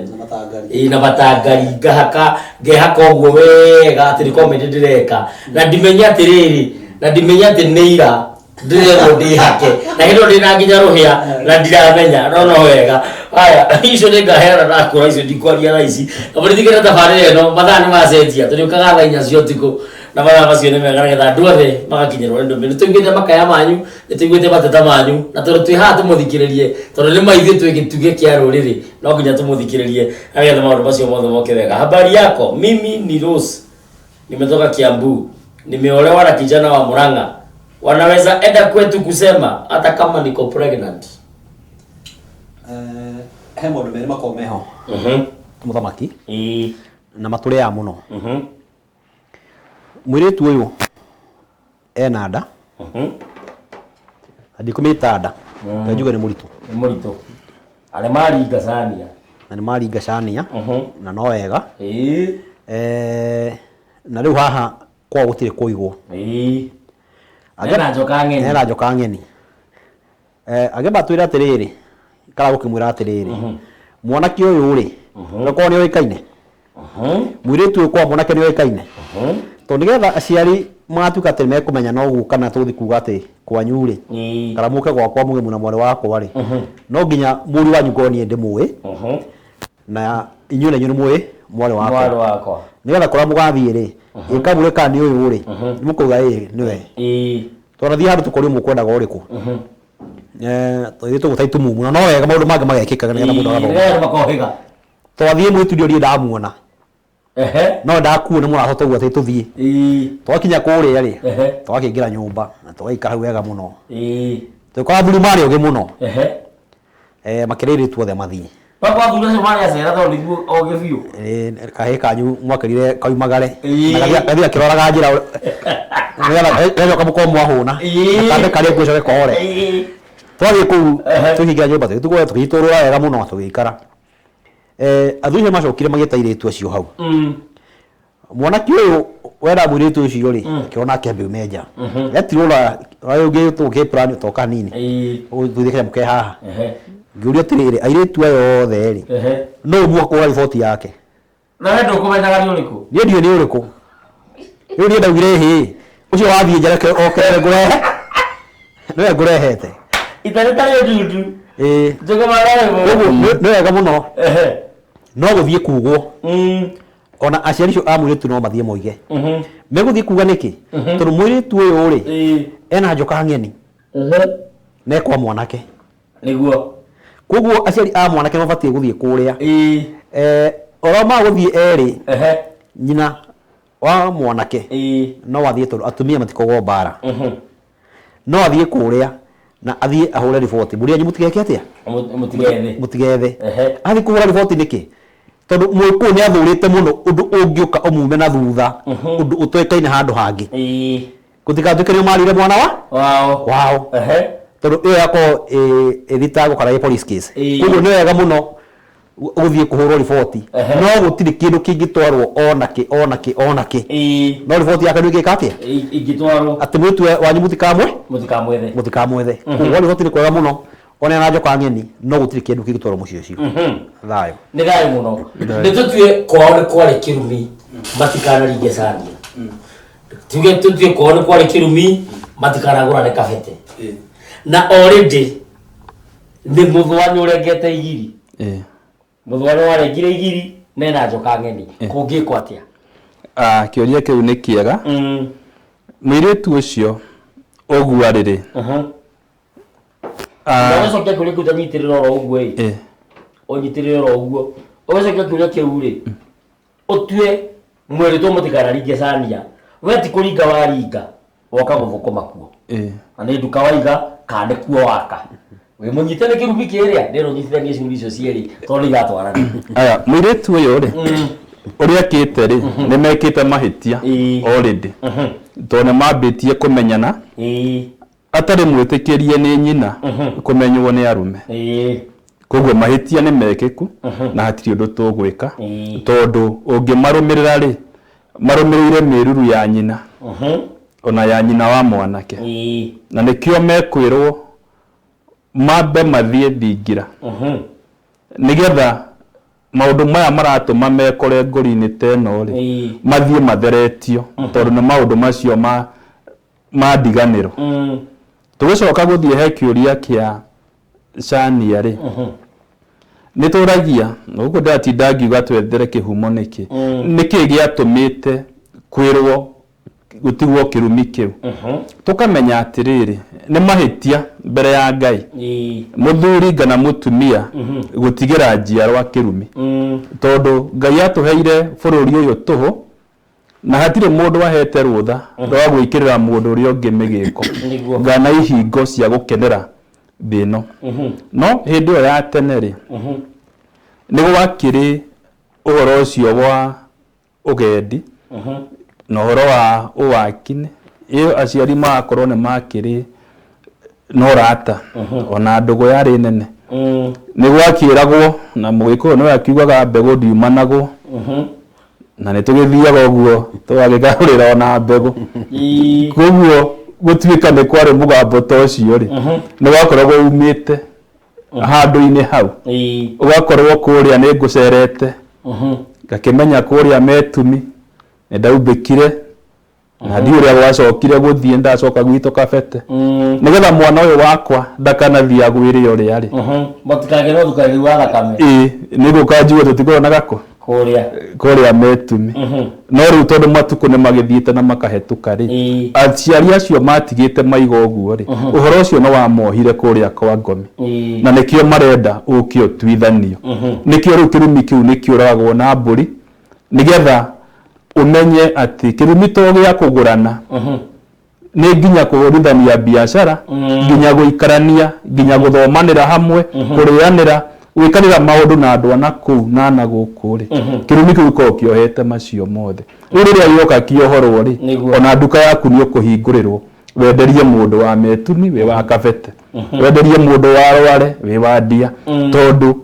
ĩĩ na matangari ngahaka ngehaka ũguo wega atĩ nĩ comedy ndĩreka na ndimenye atĩrĩrĩ na ndimenye atĩ nĩ ira ndĩrerwo ndĩhake na hĩndĩ ĩyo ndĩna nginya rũhĩa na ndiramenya no no wega haya icio nĩ ngaheana ndakũra icio ndikwaria thaa ici na mũrĩthikĩre tabarĩra ĩno mathaa nĩ macenjia tũrĩũkaga thaa inya cia ũtukũ na mathaa macio nĩ mega nĩgetha andũ othe magakinyĩrwo nĩ ndũmĩrĩri. Nĩ tũiguĩte makaya manyu nĩ tũiguĩte mateta manyu na tondũ twĩ haha tũmũthikĩrĩrie tondũ nĩ ma ithuĩ twĩ gĩtugĩ kĩa rũrĩrĩ no nginya tũmũthikĩrĩrie na nĩgetha maũndũ macio mothe moke wega. Habari yako, mimi ni Rose, nimetoka Kiambu, nimeolewa na kijana wa Murang'a, wanaweza enda kwetu kusema hata kama niko pregnant?
He maũndũ merĩ makoragwo meho mũthamaki na matũrĩaga mũno. Mũirĩtu ũyũ ena nda na ndikũmĩta nda reke njuge nĩ mũritũ.
Nĩ mũritũ na nĩ maringa cania.
Na nĩ maringa cania na no wega. Na rĩu haha kwao gũtirĩ kũigwo.
Hena njoka ng'eni.
Hena njoka ng'eni. Angĩamba atwĩre atĩrĩrĩ, kana gũkĩmwĩra atĩrĩrĩ, mwanake ũyũ rĩ, okorwo nĩ oĩkaine, mũirĩtu ũyũ kwa mwanake nĩ oĩkaine, tondũ nĩgetha aciari magatuĩka atĩ mekũmenya no ũguo kana tũgũthiĩ kuga atĩ kwanyu rĩ, kana mũke gwakwa muge mwĩna mwarĩ wakwa rĩ, no nginya mũriũ wanyu ngorwo niĩ ndĩmũĩ, na inyuĩ na inyuĩ nĩ mũĩ mwarĩ wakwa.
Mwarĩ wakwa.
Nĩgetha kũrĩa mũgathiĩ rĩ, ĩkamwĩra kana nĩ ũyũ rĩ, nĩ mũkauga ĩĩ nĩwe. Twanathiĩ handũ tũkorio mũkwendaga ũrĩkũ. Tũthiĩ tũgũta itumumu na no wega maũndũ mangĩ magekĩka nĩgetha mũndũ agathoma.
Nĩgetha makohĩga.
Twathiĩ mũirĩtu ũrĩa ndamuona. No ndakuona mũrata tũguo atĩ tũthiĩ. Twakinya kũrĩa rĩ, twakĩingĩra nyũmba na tũgaikara hau wega mũno. Tũgĩkora athuri marĩ ogĩ mũno. Makĩra airĩtu othe mathiĩ.
Kwa athuri acio marĩ acera tondũ nĩguo ogĩ biũ.
Ĩĩ, kahĩĩ kanyu mwakĩrire kaumagare.
Ĩĩ.
Na gathiĩ gakĩroraga njĩra nĩgetha gacoka mũkorwo mwahũna.
Ĩĩ.
Na kambe karĩa nguo coke kohore.
Ĩĩ.
Twathiĩ kũu
Ehe.
tũkĩingĩra nyũmba tũgĩtugwo tũgĩitũrũra wega mũno tũgĩikara. Athuri acio macokire magĩta airĩtu acio hau. Mwanake ũyũ wenda mũirĩtu ũcio rĩ, akĩona akĩambia ume nja. Etirwo ũrĩa ũngĩ tũkĩ plan toka hanini.
Ĩĩ.
Ũgũthiĩ kanyamũ ke haha.
Ehe.
Ngĩũria atĩrĩrĩ, airĩtu aya othe rĩ,
Ehe.
nũ mwakũra riboti yake?
Na we ndũkũmenyaga nĩ ũrĩkũ?
Niĩ ndiũĩ nĩ ũrĩkũ. Rĩu niĩ ndaugire hĩ, ũcio wathiĩ nja reke oke nĩwe ngũrehe. Nĩwe ngũrehete.
Ita rĩtarĩ ndundu.
Ĩĩ.
Njũgũma yarĩ
Koguo nĩ wega mũno
Ehe.
no gũthiĩ kugwo ona aciari acio a mũirĩtu no mathiĩ moige. Megũthiĩ kuga nĩkĩ? Tondũ mũirĩtu ũyũ rĩ,
Ĩĩ.
ena njoka ng'eni na ekwa mwanake.
Nĩguo.
Koguo aciari a mwanake mabatiĩ gũthiĩ kũrĩa.
Ĩĩ.
Oro magũthiĩ erĩ,
Ehe.
nyina wa mwanake
Ĩĩ.
no athiĩ tondũ atumia matikoragwo mbara. No athiĩ kũrĩa na athiĩ ahũre riboti. Mũrĩ anyu mũtigeke atĩa?
Mũtigethe.
Mũtigethe.
Ehe.
Athiĩ kũhũra riboti nĩkĩ? Tondũ mũgĩkũyũ nĩ athũrĩte mũno ũndũ ũngĩũka ũmume na thutha, ũndũ ũtoĩkaine handũ hangĩ.
Ĩĩ.
Gũtigatuĩke nĩ marire mwana wa
Wao.
wao.
Ehe.
Tondũ ĩyo yakorwo ĩthitangwo kana ĩ police case.
Ĩĩ.
Koguo nĩ wega mũno gũthiĩ kũhũrwo riboti.
Ehe.
No gũtirĩ kĩndũ kĩngĩtwarwo ona kĩ ona kĩ ona kĩ.
Ĩĩ.
No riboti yake nĩ ĩngĩka atĩa?
Ingĩtwarwo
Atĩ mũirĩtu wanyu mũtikamwe
mũtikamwethe.
mũtikamwethe. Koguo riboti nĩ kwega mũno ona na njoka ng'eni no gũtirĩ kĩndũ kĩngĩtwarwo mũciĩ ũcio. Thayũ.
Nĩ thayũ mũno. Nĩ tũtue kwao nĩ kwarĩ kĩrumi matikanaringe cania. Tuge tũtue kwao nĩ kwarĩ kĩrumi matikanagũrane kabete. Na already nĩ mũthwa nĩ ũrengete igiri.
Ĩĩ.
Mũthwa nĩ warengire igiri na ena njoka ng'eni. Kũngĩkwo atĩa?
Kĩũria kĩu nĩ kĩega. Mũirĩtu ũcio ũguo arĩ rĩ,
Ũgĩcokia kĩũria kĩu tanyitĩrĩra oro ũguo ĩ.
ĩĩ.
Ũnyitĩrĩre oro ũguo. Ũgĩcokia kĩũria kĩu rĩ, ũtue mwĩrĩtwo mũtikanaringe cania. We ti kũringa waringa, woka gũthũkũma kuo.
Ĩĩ.
Na nĩ nduka waiga kana nĩ kuo waka. Wĩ mũnyite nĩ kĩrumi kĩrĩa, ndĩrenda ũnyitithanie ciũria icio cierĩ tondũ nĩ iratwarana.
Aya, mũirĩtu ũyũ rĩ, ũrĩa akĩte rĩ, nĩ mekĩte mahĩtia
Ĩĩ.
already. Tondũ nĩ mambĩtie kũmenyana
Ĩĩ.
atarĩ mwĩtĩkĩrie nĩ nyina kũmenywo nĩ arũme.
Ĩĩ.
Koguo mahĩtia nĩ mekĩku na hatirĩ ũndũ tũgwĩka
Ĩĩ.
tondũ ũngĩmarũmĩrĩra rĩ, marũmĩrĩire mĩruru ya nyina ona ya nyina wa mwanake.
Ĩĩ.
Na nĩkĩo mekwĩrwo mambe mathiĩ thingira nĩgetha maũndũ maya maratũma mekore ngũri-inĩ ta ĩno rĩ,
Ĩĩ.
mathiĩ matheretio tondũ nĩ maũndũ macio ma ndiganĩro. Tũgĩcoka gũthiĩ he kĩũria kĩa Shania rĩ, nĩ tũragia ũguo ndĩratinda ngiuga twethere kĩhumo nĩkĩ, nĩkĩ gĩatũmĩte kwĩrwo gũtigwo kĩrumi kĩu. Tũkamenya atĩrĩrĩ, nĩ mahĩtia mbere ya Ngai
Ĩĩ.
mũthuri kana mũtumia gũtigĩra njiarwa kĩrumi, tondũ Ngai atũheire bũrũri ũyũ tũhũ na hatirĩ mũndũ ahete rũtha rwa gwĩkĩrĩra mũndũ ũrĩa ũngĩ mĩgĩko
Nĩguo.
ngana ihingo cia gũkenera thĩ ĩno. No hĩndĩ ĩyo ya tene rĩ, nĩ gwakĩrĩ ũhoro ũcio wa ũgendi na ũhoro wa ũwaki-inĩ, ĩyo aciari magakorwo nĩ makĩrĩ na ũrata ona ndũgũ yarĩ nene. Nĩ gwakĩragwo na mũgĩkũyũ nĩwe akiugaga mbegũ ndiumanagwo, na nĩ tũgĩthiaga ũguo tũgagĩgarũrĩra ona mbegũ.
Ĩĩ.
Koguo gũtuĩka nĩ kwarĩ mũgambo ta ũcio rĩ, nĩ wakoragwo umĩte handũ-inĩ hau,
Ĩĩ.
ũgakorwo kũrĩa nĩ ngũcerete, ngakĩmenya kũrĩa metumi nĩ ndaumbĩkire na ndiũĩ ũrĩa gwacokire gũthiĩ, ndacoka gwitũ kabete nĩgetha mwana ũyũ wakwa ndakanathiĩ agwĩre ũrĩa rĩ.
Matikagĩe na ũthukani wa thakame.
Ĩĩ, nĩ gũka njigue tũtikoragwo na gako
Kũrĩa.
kũrĩa metumi. No rĩu tondũ matukũ nĩ magĩthiĩte na makahetũka rĩ,
Ĩĩ.
aciari acio matigĩte maiga ũguo rĩ, ũhoro ũcio nĩ wamohire kũrĩa kwa ngomi.
Ĩĩ.
Na nĩkĩo marenda ũke ũtuithanio. Nĩkĩo rĩu kĩrumi kĩu nĩ kĩũragagwo na mbũri nĩgetha ũmenye atĩ kĩrumi to gĩa kũgũrana, nĩ nginya kũhũrithania biacara, nginya gũikarania, nginya gũthomanĩra hamwe, kũrĩanĩra, Gwĩkanĩra maũndũ na andũ a na kũu na na gũkũ rĩ, kĩrumi kĩu gĩkoragwo kĩohete macio mothe. Rĩu rĩrĩa gĩoka kĩohorwo rĩ, ona nduka yaku nĩ ũkũhingũrĩrwo wenderie mũndũ wa Metuni wĩ wa Kabete, wenderie mũndũ wa Rware wĩ wa Ndia, tondũ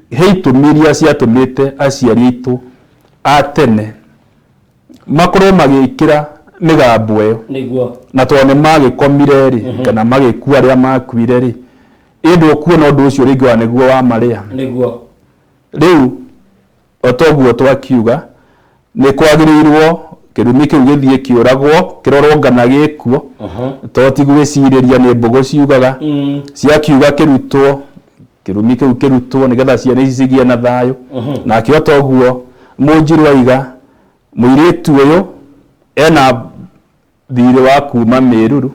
he itũmi iria ciatũmĩte aciari aitũ a tene makorwo magĩkĩra mĩgambo ĩyo. Na tondũ nĩ magĩkomire rĩ, kana magĩkua arĩa makuire rĩ, ĩndĩ ũkuona ũndũ ũcio rĩngĩ wa nĩguo wa marĩa. Rĩu o toguo twakiuga nĩ kwagĩrĩirwo kĩrumi kĩu gĩthiĩ kĩũragwo, kĩrorwo ngana gĩkuo, to ti gwĩcirĩria nĩ mbũgũ ciugaga, ciakiuga kĩrutwo, kĩrumi kĩu kĩrutwo nĩgetha ciana ici cigĩe na thayũ. Nake o toguo Mũnjirũ aiga mũirĩtu ũyũ ena thirĩ wa kuma Mĩruru,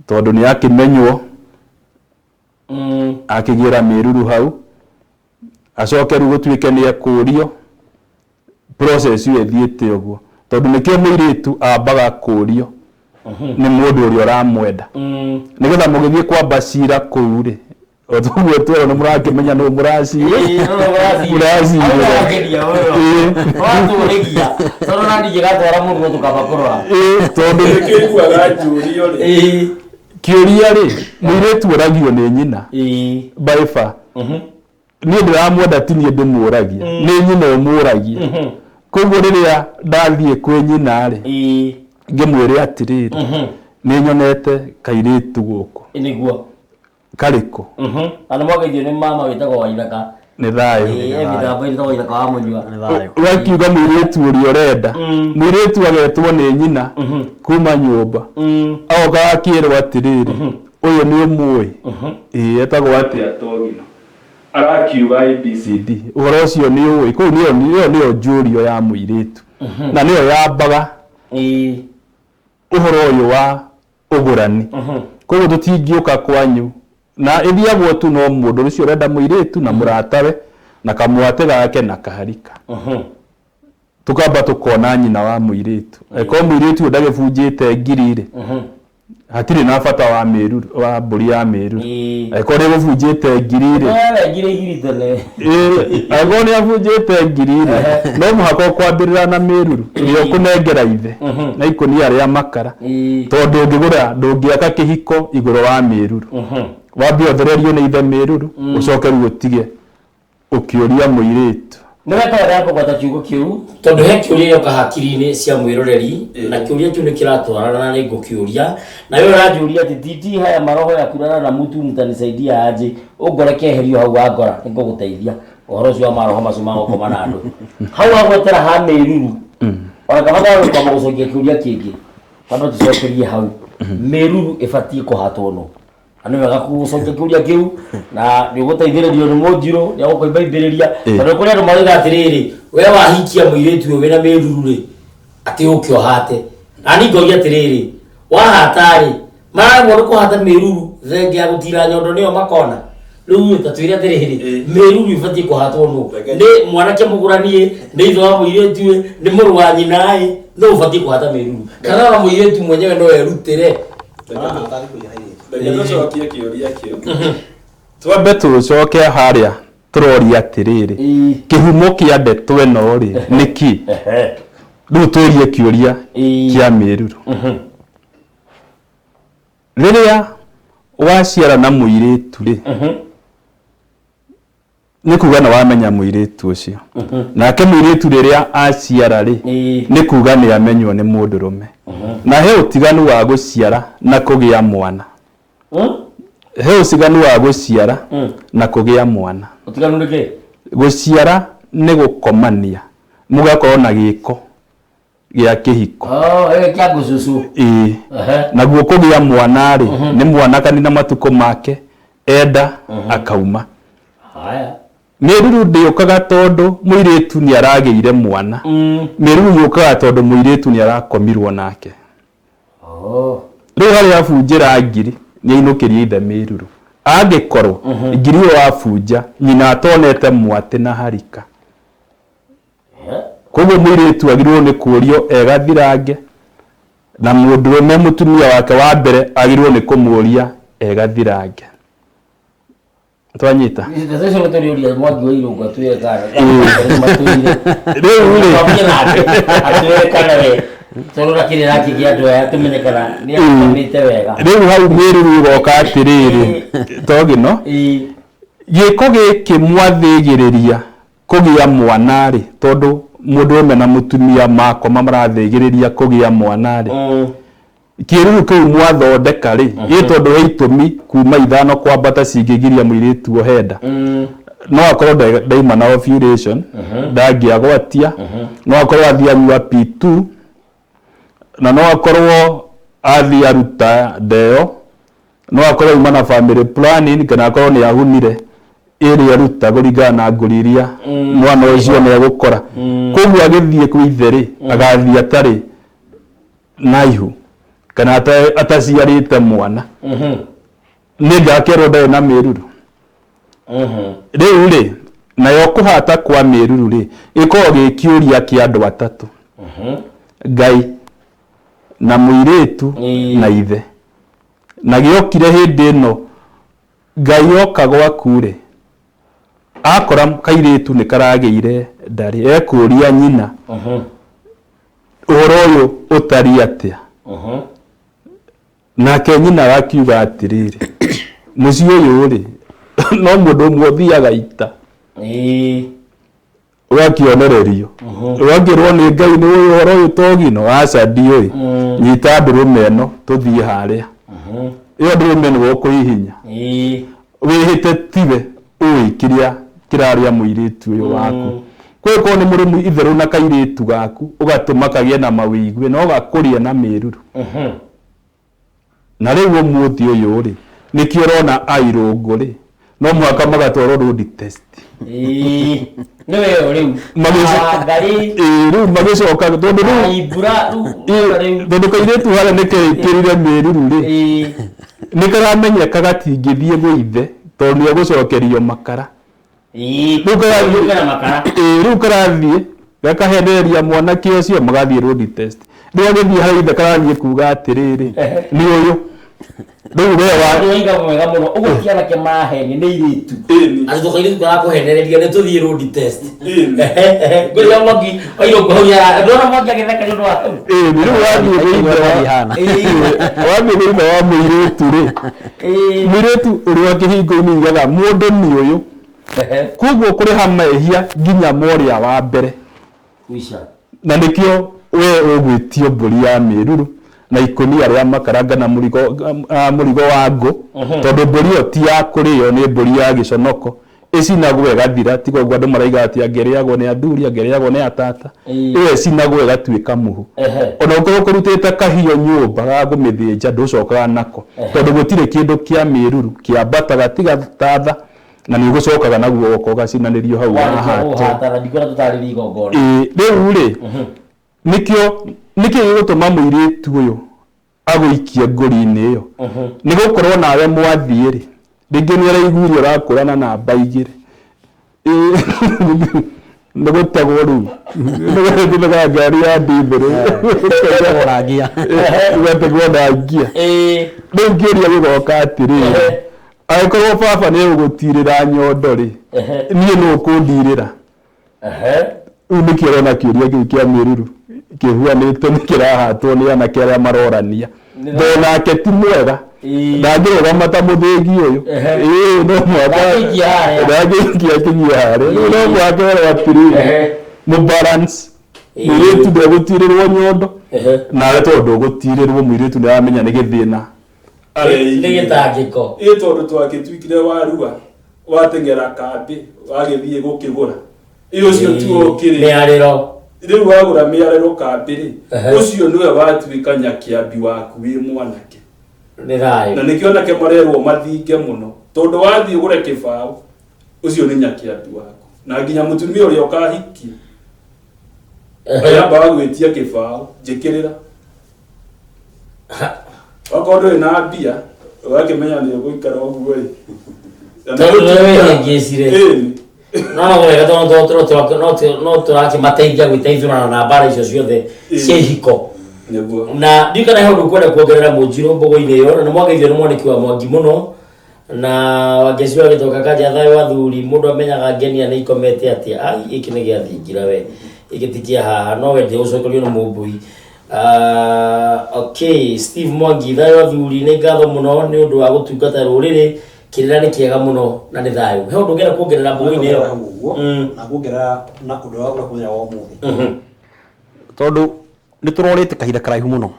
tondũ nĩ akĩmenywo akĩgĩra Mĩruru hau, acoke rĩu gũtuĩke nĩ ekũrio, process ĩyo ĩthiĩte ũguo, tondũ nĩkĩo mũirĩtu ambaga kũrio nĩ mũndũ ũrĩa ũramwenda, nĩgetha mũgĩthiĩ kwamba cira kũu rĩ, o toguo twerwo nĩ mũrakĩmenya nũ mũracira. Mũracirĩra.
Watũrĩgia tondũ na ndingĩgatwara mũruo tũkamba kũrora.
Tondũ nĩkĩo iguaga njũrio rĩ, kĩũria rĩ, mũirĩtu oragio nĩ nyina by far. Niĩ ndĩramwenda, ti niĩ ndĩmũragia, nĩ nyina ũmũragia. Koguo rĩrĩa ndathiĩ kwĩ nyina rĩ, ngĩmwĩre atĩrĩrĩ, nĩ nyonete kairĩtu gũkũ. Karĩkũ?
Na nĩ mwageithio nĩ mama wĩtagwo Waithaka.
Nĩ thayũ.
E mĩtambo ĩtagwo Waithaka wa Mũnyua.
Ũgakiuga mũirĩtu ũrĩa ũrenda, mũirĩtu agetwo nĩ nyina kuma nyũmba, agoka akĩrwo atĩrĩrĩ, ũyũ nĩ ũmũĩ? Ĩĩ, etagwo atĩa? Togino. Arakiuga ABCD. Ũhoro ũcio nĩ ũĩ? Kũu nĩyo nĩyo nĩyo njũrio ya mũirĩtu, na nĩyo yambaga ũhoro ũyũ wa ũgũrani. Koguo tũtingĩũka kwanyu na ĩthiagwo tu no mũndũ ũcio ũrenda mũirĩtu na mũratawe na kamwate gake na kaharika, tukamba tukona nyina wa mũirĩtu. Angĩkorwo mũirĩtu ũyũ ndagĩbunjĩte ngiri rĩ, hatirĩ na bata wa mĩruru, wa mbũri ya mĩruru. Angĩkorwo nĩ gũbunjĩte ngiri rĩ,
Warengire igiri tene.
Angĩkorwo nĩ abunjĩte ngiri rĩ, no mũhaka ũkwambĩrĩra na mĩruru ĩrĩa ũkũnengera ithe na ikũnia rĩa makara, tondũ ũngĩgũra ndũngĩaka kĩhiko igũrũ wa mĩruru. Wambe ũthererio nĩ ithe mĩruru, ũcoke rĩu ũtige ũkĩũria mũirĩtu.
Nĩ weka wega kũgweta kiugo kĩu, tondũ he kĩũria gĩoka hakiri-inĩ cia mwĩroreri, na kĩũria kĩu nĩ kĩratwarana na nĩ ngũkĩũria. Na wewe ũranjũria atĩ titi haya maroho ya kulala na mtu mtanisaidia aje? Ũngore keherio hau wangora, nĩ ngũgũteithia ũhoro ũcio wa maroho macio ma gũkoma na andũ. Hau wagwetera ha mĩruru, ona kaba kwamba gũcokia kĩũria kĩngĩ, kwamba tũcokerie hau mĩruru ĩbatiĩ kũhatwo nũ. Na nĩ wega gũcokia kĩũria kĩu, na nĩ ũgũteithĩrĩrio nĩ mũnjirũ, nĩ agũkũimbaimbĩrĩria, tondũ kũrĩ andũ marauga atĩrĩrĩ, we wahikia mũirĩtu ũyũ wĩna mĩruru rĩ, atĩ ũke ũhate. Na niĩ ngoria atĩrĩrĩ, wahata rĩ, mararemwo nĩ kũhata mĩruru thenge ya gũtira nyondo nĩyo makona. Rĩu ta twĩre atĩrĩrĩ, mĩruru ĩbatiĩ kũhatwo nũ? Nĩ mwanake mũgũrani, nĩ ithe wa mũirĩtu, nĩ mũrũ wa nyina ĩ, nũ ũbatiĩ kũhata mĩruru? Kana ona mũirĩtu mwenyewe no erutĩre?
Reke tũcokie kĩũria kĩu. Twambe tũcoke harĩa tũroria atĩrĩrĩ, kĩhumo kĩa ndeto ĩno rĩ nĩ kĩ? Rĩu tũrie kĩũria kĩa mĩruru. Rĩrĩa waciara na mũirĩtu rĩ, nĩ kuga nĩ wamenya mũirĩtu ũcio. Nake mũirĩtu rĩrĩa aciara rĩ, nĩ kuga nĩ amenywo nĩ mũndũrũme. Na he ũtiganu wa gũciara na kũgĩa mwana. He ũtiganu wa gũciara na kũgĩa mwana.
Ũtiganu nĩ kĩ?
Gũciara nĩ gũkomania, mũgakorwo na gĩko gĩa kĩhiko.
Oh, kĩa ngũcucu.
Ĩĩ. Naguo kũgĩa mwana rĩ, nĩ mwana kanina matukũ make enda akauma. Mĩruru ndĩũkaga tondũ mũirĩtu nĩ aragĩire mwana. Mĩruru yũkaga tondũ mũirĩtu nĩ arakomirwo nake. Rĩu harĩa abunjĩra ngiri, nĩ ainũkĩria ithe mĩruru. Angĩkorwo ngiri ĩyo abunja nyina atonete mwatĩ na harika. Koguo mũirĩtu agĩrĩirwo nĩ kũũrio egathirange, na mũndũrũme mũtumia wake wa mbere agĩrĩirwo nĩ kũmũũria egathirange. Twanyita.
Ndeto icio nĩ tũrĩũria Mwangi wa Irũngũ atwĩre kana matwĩre.
Rĩu rĩ.
Twambie nake atwĩre kana we tũrora kĩrĩa arakĩgia andũ aya tũmenye kana nĩ atũmĩte wega.
Rĩu hau mĩruru ĩgoka atĩrĩrĩ, togino gĩko gĩkĩ mwathĩgĩrĩria kũgĩa mwana rĩ, tondũ mũndũrũme na mũtumia makoma marathĩgĩrĩria kũgĩa mwana rĩ, kĩruru kĩu mwathondeka rĩ, ĩ tondũ he itũmi kuma 5 kwambata cingĩgiria mũirĩtu ohe nda. No akorwo ndaima na ovulation, ndangĩagwatia, no akorwo athiĩ anyua P2, na no akorwo athiĩ aruta ndeo, no akorwo auma na family planning, kana akorwo nĩ ahunire ĩrĩa aruta kũringana na ngũri iria mwana ũcio nĩ egũkora. Koguo agĩthiĩ kwĩ ithe rĩ, agathiĩ atarĩ na ihu kana ataciarĩte mwana, nĩ ngakerwo ndarĩ na mĩruru. Rĩu rĩ, nayo kũhata kwa mĩruru rĩ, ĩkoragwo gĩ kĩũria kĩa andũ atatũ, Ngai na mũirĩtu na ithe. Na gĩokire hĩndĩ ĩno Ngai oka gwaku rĩ, akora kairĩtu nĩ karagĩire ndarĩ, ekũria nyina ũhoro ũyũ ũtariĩ atĩa. Nake nyina agakiuga atĩrĩrĩ, mũciĩ ũyũ rĩ, no mũndũ ũmwe ũthiaga ita, ũgakĩonererio, ũgakĩrwo nĩ Ngai nĩ ũyũ ũhoro ũyũ togino, aca ndiũĩ, nyita ndũrũme ĩno tũthiĩ harĩa. Ĩyo ndũrũme nĩwe ũkũhihinya, wĩhĩte tiwe ũĩ kĩrĩa kĩrarĩa mũirĩtu ũyũ waku. Kwĩkorwo nĩ mũrĩmu itherũ na kairĩtu gaku, ũgatũma kagĩe na mawĩigwi na ũgakũria na mĩruru. Na rĩu ũmũthĩ ũyũ rĩ, nĩkĩo ũrona airũngũ rĩ, no mũhaka magatwarwo road test.
Nĩ we rĩu Wangari.
Ĩĩ, rĩu magĩcoka tondũ rĩu
Ibura rĩu.
Tondũ kairĩtu harĩa nĩ keĩkĩrire mĩruru rĩ, nĩ karamenyeka gatingĩthiĩ gwĩ ithe tondũ nĩ egũcokerio makara. Rĩu
Rĩu makara.
Ĩĩ, rĩu karathiĩ gakahenereria mwanake ũcio magathiĩ road test. Rĩu agĩthiĩ harĩ ithe karathiĩ kuga atĩrĩrĩ, nĩ ũyũ rĩu we wa
Nĩ mwega mũno ũguo ti anake marahenia nĩ irĩtu atĩ tũkairĩtu karakũhenereria nĩ tũthiĩ road test. Ngũria Mwangi wa Irũngũ hau ndona Mwangi agĩtheka nĩ ũndũ wa hau.
Ĩĩ, rĩu wathiĩ gwĩ ithe wa
Ihana.
Wathiĩ gwĩ ithe wa mũirĩtu rĩ, mũirĩtu ũrĩ wa kĩhingo-inĩ igaga mũndũ nĩ ũyũ, koguo kũrĩha mehia nginya morĩa wa mbere.
Kuica.
Na nĩkĩo we ũgwĩtio mbũri ya mĩruru na ikũnia rĩa makaranga na mũrigo, mũrigo wa ngũ, tondũ mbũri ĩyo ti ya kũrĩo, nĩ mbũri ya gĩconoko, ĩcinagwo ĩgathira. Tiga ũguo andũ maraiga atĩ angĩrĩagwo nĩ athuri, angĩrĩagwo nĩ atata, ĩyo ĩcinagwo ĩgatuĩka mũhu. Ona ũkorwo kũrutĩte kahiũ nyũmba ga kũmĩthĩnja, ndũcokaga nako, tondũ gũtirĩ kĩndũ kĩa mĩruru kĩambataga tiga tatha, na nĩ ũgũcokaga naguo ũgoka ũgacinanĩrio hau wahatwo.
Ũhatana ndikuona tũtarĩrie igongona.
Ĩĩ, rĩu rĩ, nĩkĩo nĩkĩ gĩgũtũma mũirĩtu ũyũ agũikie ngũri-inĩ ĩyo? Nĩ gũkorwo nawe mwathiĩ rĩ, rĩngĩ nĩ ũraiguire ũrakũra na namba 2. Ĩĩ, nĩ gũtegwo rĩu nĩ ngari ya ndithũrũ.
Ũrangia.
Ũgategwo na ngia. Rĩu kĩũria gĩgoka atĩrĩrĩ, angĩkorwo baba nĩ egũgũtirĩra nyondo rĩ, niĩ nũ ũkũndirĩra? Rĩu nĩkĩo ũrona kĩũria kĩu kĩa mĩruru kĩhuanĩte nĩ kĩrahatwo nĩ anake arĩa marorania, tondũ nake ti mwega, ndangĩrũgama ta mũthĩgi ũyũ. Ĩĩ, no mũhaka
Ndangĩikia harĩa.
Ndangĩikia kinyia harĩa. Rĩu no mũhaka erwo atĩrĩrĩ, mũbalance mũirĩtu ndegũtirĩrwo nyondo, nawe tondũ ndũgũtirĩrwo mũirĩtu nĩ aramenya nĩ gĩthĩna.
Nĩ gĩtangĩko.
Ĩ tondũ twagĩtuĩkire warua wateng'era kambĩ wagĩthiĩ gũkĩgũra ĩ ũcio tiwe ũkĩrĩ
Mĩarĩro.
Rĩu wagũra mĩarĩro kambĩ rĩ, ũcio nĩwe watuĩka nyakĩambi waku wĩ mwanake.
Nĩ thayũ.
Na nĩkĩo anake marerwo mathinge mũno, tondũ wathiĩ ũgũre kĩbaũ, ũcio nĩ nyakĩambi waku, na nginya mũtumia ũrĩa ũkahikia ayambaga gwĩtia kĩbaũ, njĩkĩrĩra. Wakorwo ndũrĩ na mbia, ũgakĩmenya nĩ ũgũikara ũguo ĩ.
Tondũ nĩwe wĩhĩngĩcire.
Ĩni.
No wega tondũ no tũrakĩmateithia gwĩteithũrana na mbara icio ciothe cia ihiko.
Nĩguo.
Na ndiũ kana he ũndũ ũkwenda kuongerera mũnjirũ mbũgũ-inĩ ĩyo, na nĩ mwageithio nĩ mwanĩki wa Mwangi mũno. Na Wangeci wa Gĩtoka kanja thayũ athuri, mũndũ amenyaga ngenia nĩ ikomete atĩa? Ai, gĩkĩ nĩ gĩa thingira we, gĩkĩ ti kĩa haha, no wendire gũcokerio nĩ Mũmbui. Okay, Steve Mwangi, thayũ athuri, nĩ ngatho mũno nĩ ũndũ wa gũtungata rũrĩrĩ, kĩrĩra nĩ kĩega mũno na nĩ thayũ. He ũndũ ũngĩenda kuongerera mbũgũ-inĩ ĩyo?
Hau ũguo na kuongerera na ũndũ ũrĩa ũrĩa mũthenya wa ũmũthĩ, tondũ nĩ tũrorĩte kahinda karaihu mũno,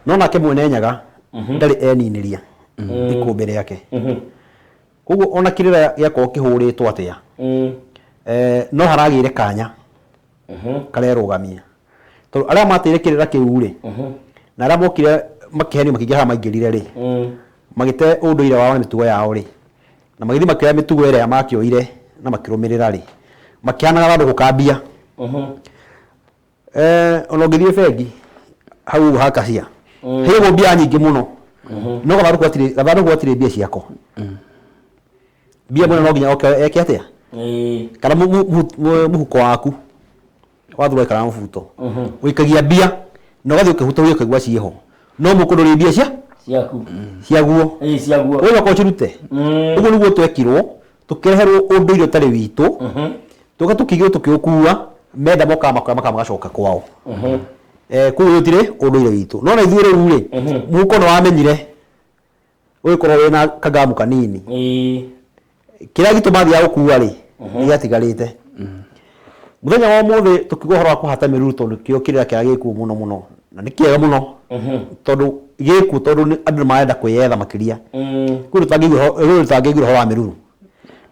no nake Mwene Nyaga ndarĩ eninĩria ikũmbĩ rĩake. Koguo ona kĩrĩra gĩakorwo kĩhũrĩtwo atĩa, no haragĩire kanya karerũgamia, tondũ arĩa mateire kĩrĩra kĩu rĩ, na arĩa mokire makĩhenio makĩingĩra harĩa maingĩrire rĩ, magĩte ũndũire wao na mĩtugo yao rĩ, na magĩthiĩ makĩoya mĩtugo ĩrĩa makĩoire na makĩrũmĩrĩra rĩ, makĩhanaga gathandũkũ ka mbia. Ona ũngĩthiĩ bengi hau ũguo ha kacia, heagwo mbia nyingĩ mũno, no gathandũkũ gatirĩ mbia ciako. Mbia mwene no nginya oke eke atĩa? Kana mũhuko waku wathura kana mũbuto ũikagia mbia na ũgathiĩ ũkĩhutagia ũkaigua ciĩho, no mũhuko ndũrĩ mbia cia
ciaku.
Ciaguo.
Ĩĩ, ciaguo.
Ũgoka ũcirute. Ũguo nĩguo twekirwo, tũkĩreherwo ũndũire ũtarĩ witũ, tũka tũkĩigwo tũkĩũkua, menda mokaga makoya maka magacoka kwao. Koguo gũtirĩ ũndũire witũ, no na ithuĩ rĩu rĩ, mũhuko nĩ wamenyire ũgĩkorwo wĩna kagamu kanini. Kĩrĩa gitũ mathiaga gũkua rĩ, nĩ gĩatigarĩte. Mũthenya wa ũmũthĩ tũkiuga ũhoro wa kũhata mĩruru, tondũ kĩo kĩrĩra kĩrĩa gĩkuo mũno mũno na nĩ kĩega mũno, tondũ gĩkuo tondũ andũ nĩ marenda kwĩyetha makĩria. Kũu tũtangĩiguire ũhoro wa mĩruru,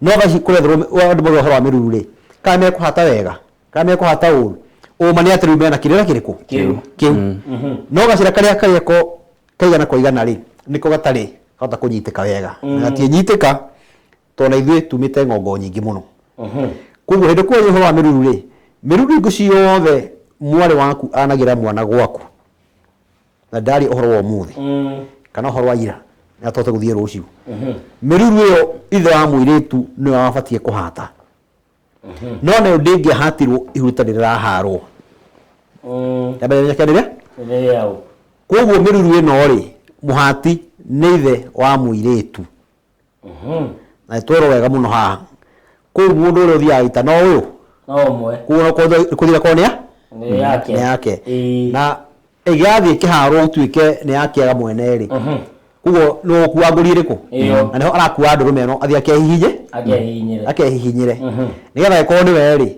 no thaa ici kũretherwo andũ mauga ũhoro wa mĩruru rĩ, kana mekũhata wega kana mekũhata ũru, ũma nĩ atĩ rĩu mena kĩrĩra kĩrĩkũ?
Kĩu.
Kĩu. No gacĩra karĩa ko kaigana kwa igana rĩ, nĩko gatarĩ kahota kũnyitĩka wega, na gatiĩnyitĩka tondũ na ithuĩ tumĩte ng'ongo nyingĩ mũno. Koguo hĩndĩ kwaria ũhoro wa mĩruru rĩ, mĩruru hingo ciothe mwarĩ waku anagĩra mwana gwaku, na ndaria ũhoro wa ũmũthĩ kana ũhoro wa ira, na tũhote gũthiĩ rũciũ, mĩruru ĩyo ithe wa mũirĩtu nĩwe wabatiĩ kũhata, no nayo ndĩngĩahatirwo ihu rĩtarĩ rĩraharwo. Rĩa mbere rĩa
Nĩ rĩaũ?
Koguo mĩruru ĩno rĩ, mũhati nĩ ithe wa mũirĩtu, na nĩtwerwo wega mũno haha kũu mũndũ ũrĩa ũthiaga ita no ũyũ.
No ũmwe.
Koguo kũthira korwo nĩ
Nĩ yake.
Nĩ yake.
Ĩĩ.
Na ĩgĩathiĩ kĩharo gũtuĩke nĩ yakĩaga mwene rĩ, koguo nĩ ũgũkua ngũri ĩrĩkũ?
Ĩyo.
Na nĩho arakua ndũrũme ĩno athiĩ akehihinye.
Akehihinyĩre.
Akehihinyĩre, nĩgetha angĩkorwo nĩwe rĩ,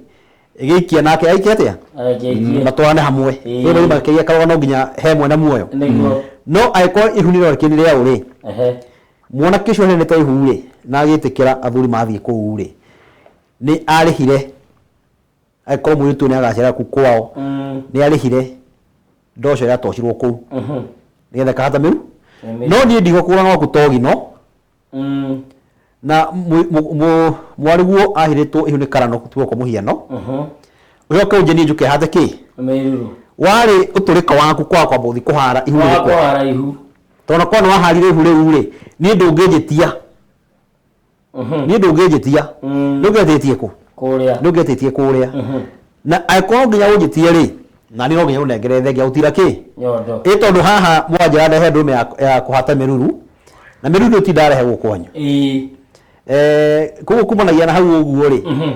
ĩgĩikia nake aikie atĩa?
Akehihinye.
Matwarane hamwe. Rĩu makĩgia karũgano no nginya he mwena muoyo. No angĩkorwo ihu nĩ rĩronekire nĩ rĩaũ rĩ, mwanake ũcio ũheanĩte ihu rĩ, na agĩtĩkĩra athuri mathiĩ kũu rĩ, nĩ arĩhire. Angĩkorwo mũirĩtu ũyũ nĩ agaciara kũu kwao, nĩ arĩhire ndoco ĩrĩa atocirwo kũu nĩgetha kahata mĩru.
Nĩ
No niĩ ndigũkũra gwaku togino na mwarĩguo ahĩrĩtwo ihu nĩ karano tuge kwa mũhiano, ũcoke ũnjie niĩ njũke hate kĩ?
Mĩruru.
Warĩ ũtũrĩka waku kwaga kwamba gũthiĩ kũhara ihu
Wa
rĩkwa.
Kũhara ihu.
Tondũ korwo nĩ waharire ihu rĩu rĩ, niĩ ndũngĩnjĩtia, niĩ ndũngĩnjĩtia. Ndũngĩetĩtie kũ?
Kũrĩa.
Ndũngĩetĩtie kũrĩa, na angĩkorwo nginya ũnjĩtie rĩ, na niĩ no nginya ũnengere thengia gũtira kĩ?
Nyondo.
Ĩ, tondũ haha mwanjĩra ndehe ndũrũme ya kũhata mĩruru, na mĩruru ĩyo ti ndarehe gũkũ kwanyu. Koguo kumanagia na hau ũguo rĩ,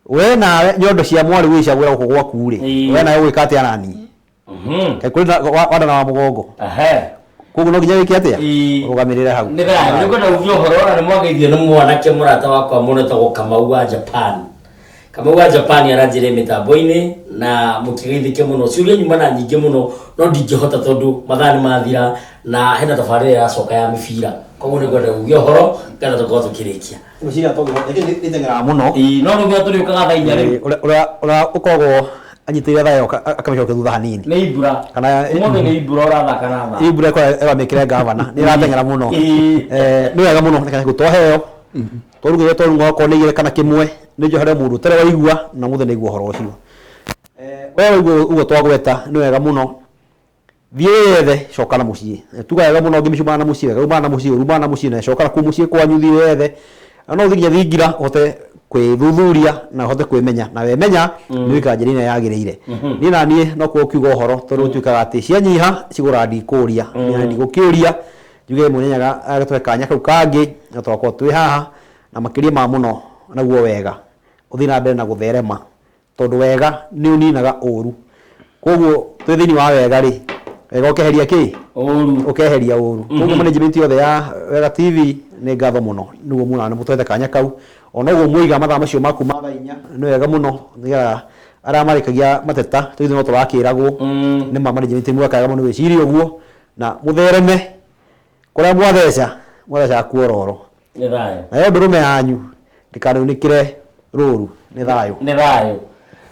we nawe nyondo cia mwarĩ wĩcagũra gũkũ gwaku rĩ, we nawe ũgwĩka atĩa naniĩ? Kaĩ kũrĩ na wanda na wa mũgongo? Koguo no nginya wĩke atĩa? Ũrũgamĩrĩre hau.
Nĩ thayũ, nĩ ngwenda uge ũhoro na nĩ mwageithio nĩ mwanake mũrata wakwa mũno etagwo Kamau wa Japan. Kamau wa Japan aranjĩra mĩtambo-inĩ na mũkĩgeithĩke mũno. Ciũria nyuma na nyingĩ mũno no ndingĩhota tondũ mathaa nĩ mathira na hena tabarĩra ĩracoka ya mĩbira. Koguo nĩ ngwenda uge ũhoro ngetha tũkorwo tũkĩrĩkia.
Ngwĩciria tondũ nĩ mũno.
Ĩĩ, no nĩguo tũrĩũkaga thaa 4 rĩu.
Ũrĩa ũkoragwo anyitĩrĩire thayũ akamĩcokia thutha hanini.
Nĩ Ibura.
Kana
Ũmũthĩ nĩ Ibura ũrathaka na thaa.
Ibura ĩkoragwo ĩramĩkĩre gavana, nĩ ĩrateng'era mũno. Nĩ wega mũno nĩ twaheo twarugire twarunga okorwo nĩ igĩrĩ kana kĩmwe, nĩ njũĩ harĩ mũndũ ũtarĩ waigua na mũthĩ nĩ aigua ũhoro ũcio. We waigua ũguo twagweta, nĩ wega mũno thiĩ wĩyethe, coka na mũciĩ. Tuga wega mũno ngĩmĩcumaga na mũciĩ wega, umaga na mũciĩ ũru, umaga na mũciĩ na coka na kũu mũciĩ kwanyu, thiĩ wĩyethe, na no ũthiĩ nginya thingira ũhote kwĩthuthuria na ũhote kwĩmenya, na wemenya nĩ wĩkaga njĩra ĩrĩa yagĩrĩire. Niĩ na niĩ no kuo kiuga ũhoro, tondũ gũtuĩkaga atĩ cianyiha cigũraga ndikũria, niĩ na ndigũkĩũria. Njuge Mwene Nyaga agĩtũhe kanya kau kangĩ na tũgakorwo twĩ haha na makĩria ma mũno naguo wega ũthiĩ na mbere na gũtherema tondũ wega nĩ ũninaga ũru. Koguo twĩ thĩinĩ wa wega rĩ, wega ũkeheria kĩ?
Ũru.
Ũkeheria ũru. Koguo management yothe ya Wega TV nĩ ngatho mũno nĩguo muona nĩ mũtũhete kanya kau. Ona ũguo mwoiga mathaa macio ma kuma thaa inya nĩ wega mũno nĩgetha arĩa marĩkagia mateta tondũ ithuĩ no tũrakĩragwo nĩ ma management mweka wega mũno gwĩciria ũguo na mũthereme kũrĩa mwatheca mwatheca kuororo.
Nĩ thayũ.
Nayo ndũrũme yanyu ndĩkanaunĩkĩre rũru. Nĩ thayũ.
Nĩ thayũ.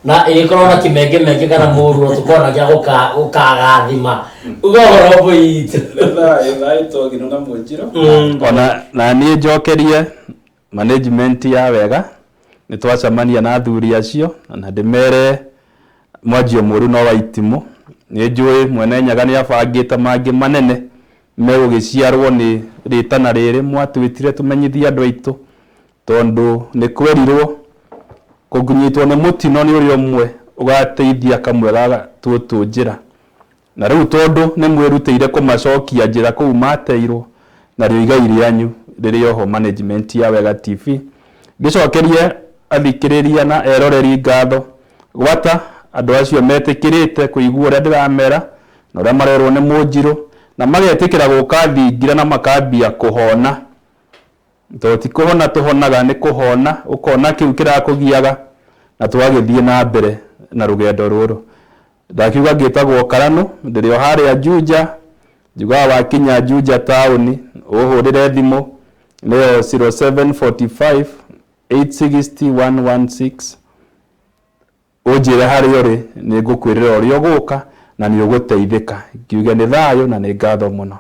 Na ĩgĩkorwo na kĩmengemenge kana mũruo tũkorwo na gĩa gũkagathima. Uga ũhoro mbũi itũ.
Thayũ thayũ togino na mũnjiro. Ona na niĩ njokerie management ya Wega nĩ twacemania na athuri acio na ndĩmere mwanjio mũru no wa itimũ. Nĩ njũĩ Mwene Nyaga nĩ abangĩte mangĩ manene megũgĩciarwo nĩ rĩtana rĩrĩ mwatwĩtire tũmenyithie andũ aitũ tondũ nĩ kwerirwo kũnyitwo nĩ mũtino nĩ ũrĩa ũmwe ũgateithia kamwe ga tũtũ njĩra. Na rĩu tondũ nĩ mwĩrutĩire kũmacokia njĩra kũu mateirwo narĩo igai rĩanyu rĩrĩ oho management ya Wega TV. Ngĩcokerie athikĩrĩria na eroreri ngatho gwata andũ acio metĩkĩrĩte kũigua ũrĩa ndĩramera na ũrĩa marerwo nĩ mũnjirũ na magetĩkĩra gũka thingira na makambia kũhona. Tondũ ti kũhona tũhonaga nĩ kũhona ũkona kĩu kĩrakũgiaga na tũgagĩthiĩ na mbere na rũgendo rũrũ. Ndakiuga ngĩtagwo Karanũ ndĩrĩ o harĩa Juja njugaga wakinya Juja taũni ũhũrĩre thimũ nĩyo 0745 860 116 ũnjĩre harĩa ũrĩ nĩ ngũkwĩrĩra ũrĩa ũgũka na nĩ ũgũteithĩka. Ngiuge nĩ thayũ na nĩ ngatho mũno.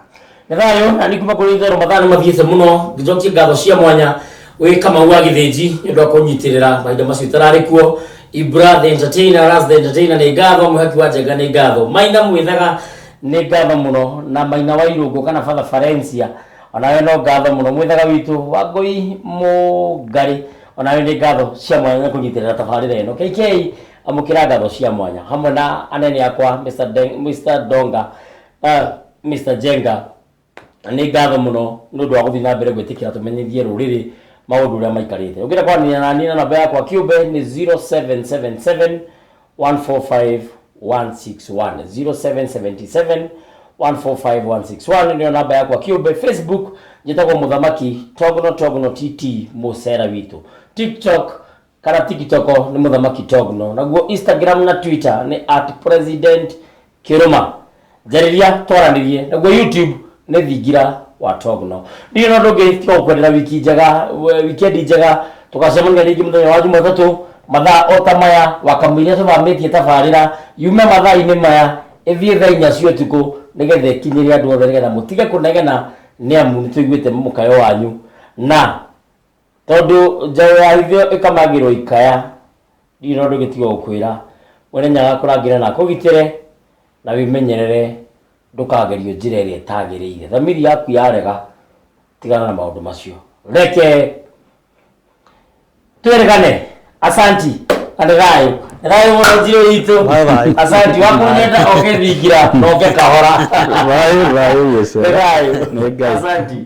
Nĩ thayũ na nĩ kuma kũrĩ itherũ mathaa nĩ mathiĩte mũno ngĩcokie ngatho cia mwanya gwĩ Kamau wa Gĩthĩnji nĩ ũndũ wa kũnyitĩrĩra mahinda macio itararĩ kuo. Ibra the entertainer, Ras the entertainer nĩ ngatho, Mwĩhaki wa Njenga nĩ ngatho, Maina Mwĩthaga nĩ ngatho mũno na Maina wa Irũngũ kana Father Farencia onawe no ngatho mũno, Mwĩthaga witũ Wangũi Mũngarĩ onawe nĩ ngatho cia mwanya nĩ kũnyitĩrĩra tabarĩra ĩno. KK amũkĩra ngatho cia mwanya hamwe na anene akwa Mr Donga Mr Jenga nĩ ngatho mũno nĩ ũndũ wa gũthiĩ na mbere gwĩtĩkĩra tũmenyithie rũrĩrĩ maũndũ ũrĩa maikarĩte. Ũngĩenda kwaranĩria na niĩ na namba yakwa kĩũmbe nĩ 0777 145 161 0777 145 161 nĩyo namba yakwa kĩũmbe. Facebook njĩtagwo Mũthamaki Togno Togno TT mũcera witũ. TikTok kana TikTok nĩ Mũthamaki Togno, naguo Instagram na Twitter nĩ at President Kĩrũma. Njarĩria twaranĩrie, naguo YouTube nĩ Thingira wa Togno. Ndirĩ na ũndũ ũngĩ tiga gũkwendera wiki njega, weekend njega, tũgacemania rĩngĩ mũthenya wa Jumatatũ mathaa o ta maya wakamũiria tũthamĩtie tabarĩra yume mathaa-inĩ maya ĩthiĩ thaa inya cia ũtukũ nĩgetha ĩkinyĩre andũ othe nĩgetha mũtige kũnegena nĩ amu nĩ tũiguĩte mũkayo wanyu na tondũ njaũ ya itheo ĩkamagĩrwo ikaya ndirĩ na ũndũ ũngĩ tiga gũkwĩra Mwene Nyaga akũrangĩre na akũgitĩre na wĩmenyerere ndũkagerio njĩra ĩrĩa ĩtagĩrĩire. Thamiri yaku yarega tigana na maũndũ macio. Reke twĩrĩgane. Asanti na nĩ thayũ. Nĩ thayũ mũno njirũ itũ.
Thayũ, thayũ.
Asanti wakũnyenda oke thingira na oke kahora.
Thayũ thayũ
Nĩ
gũcera.
thayũ.
Nĩ Ngai.
Asanti.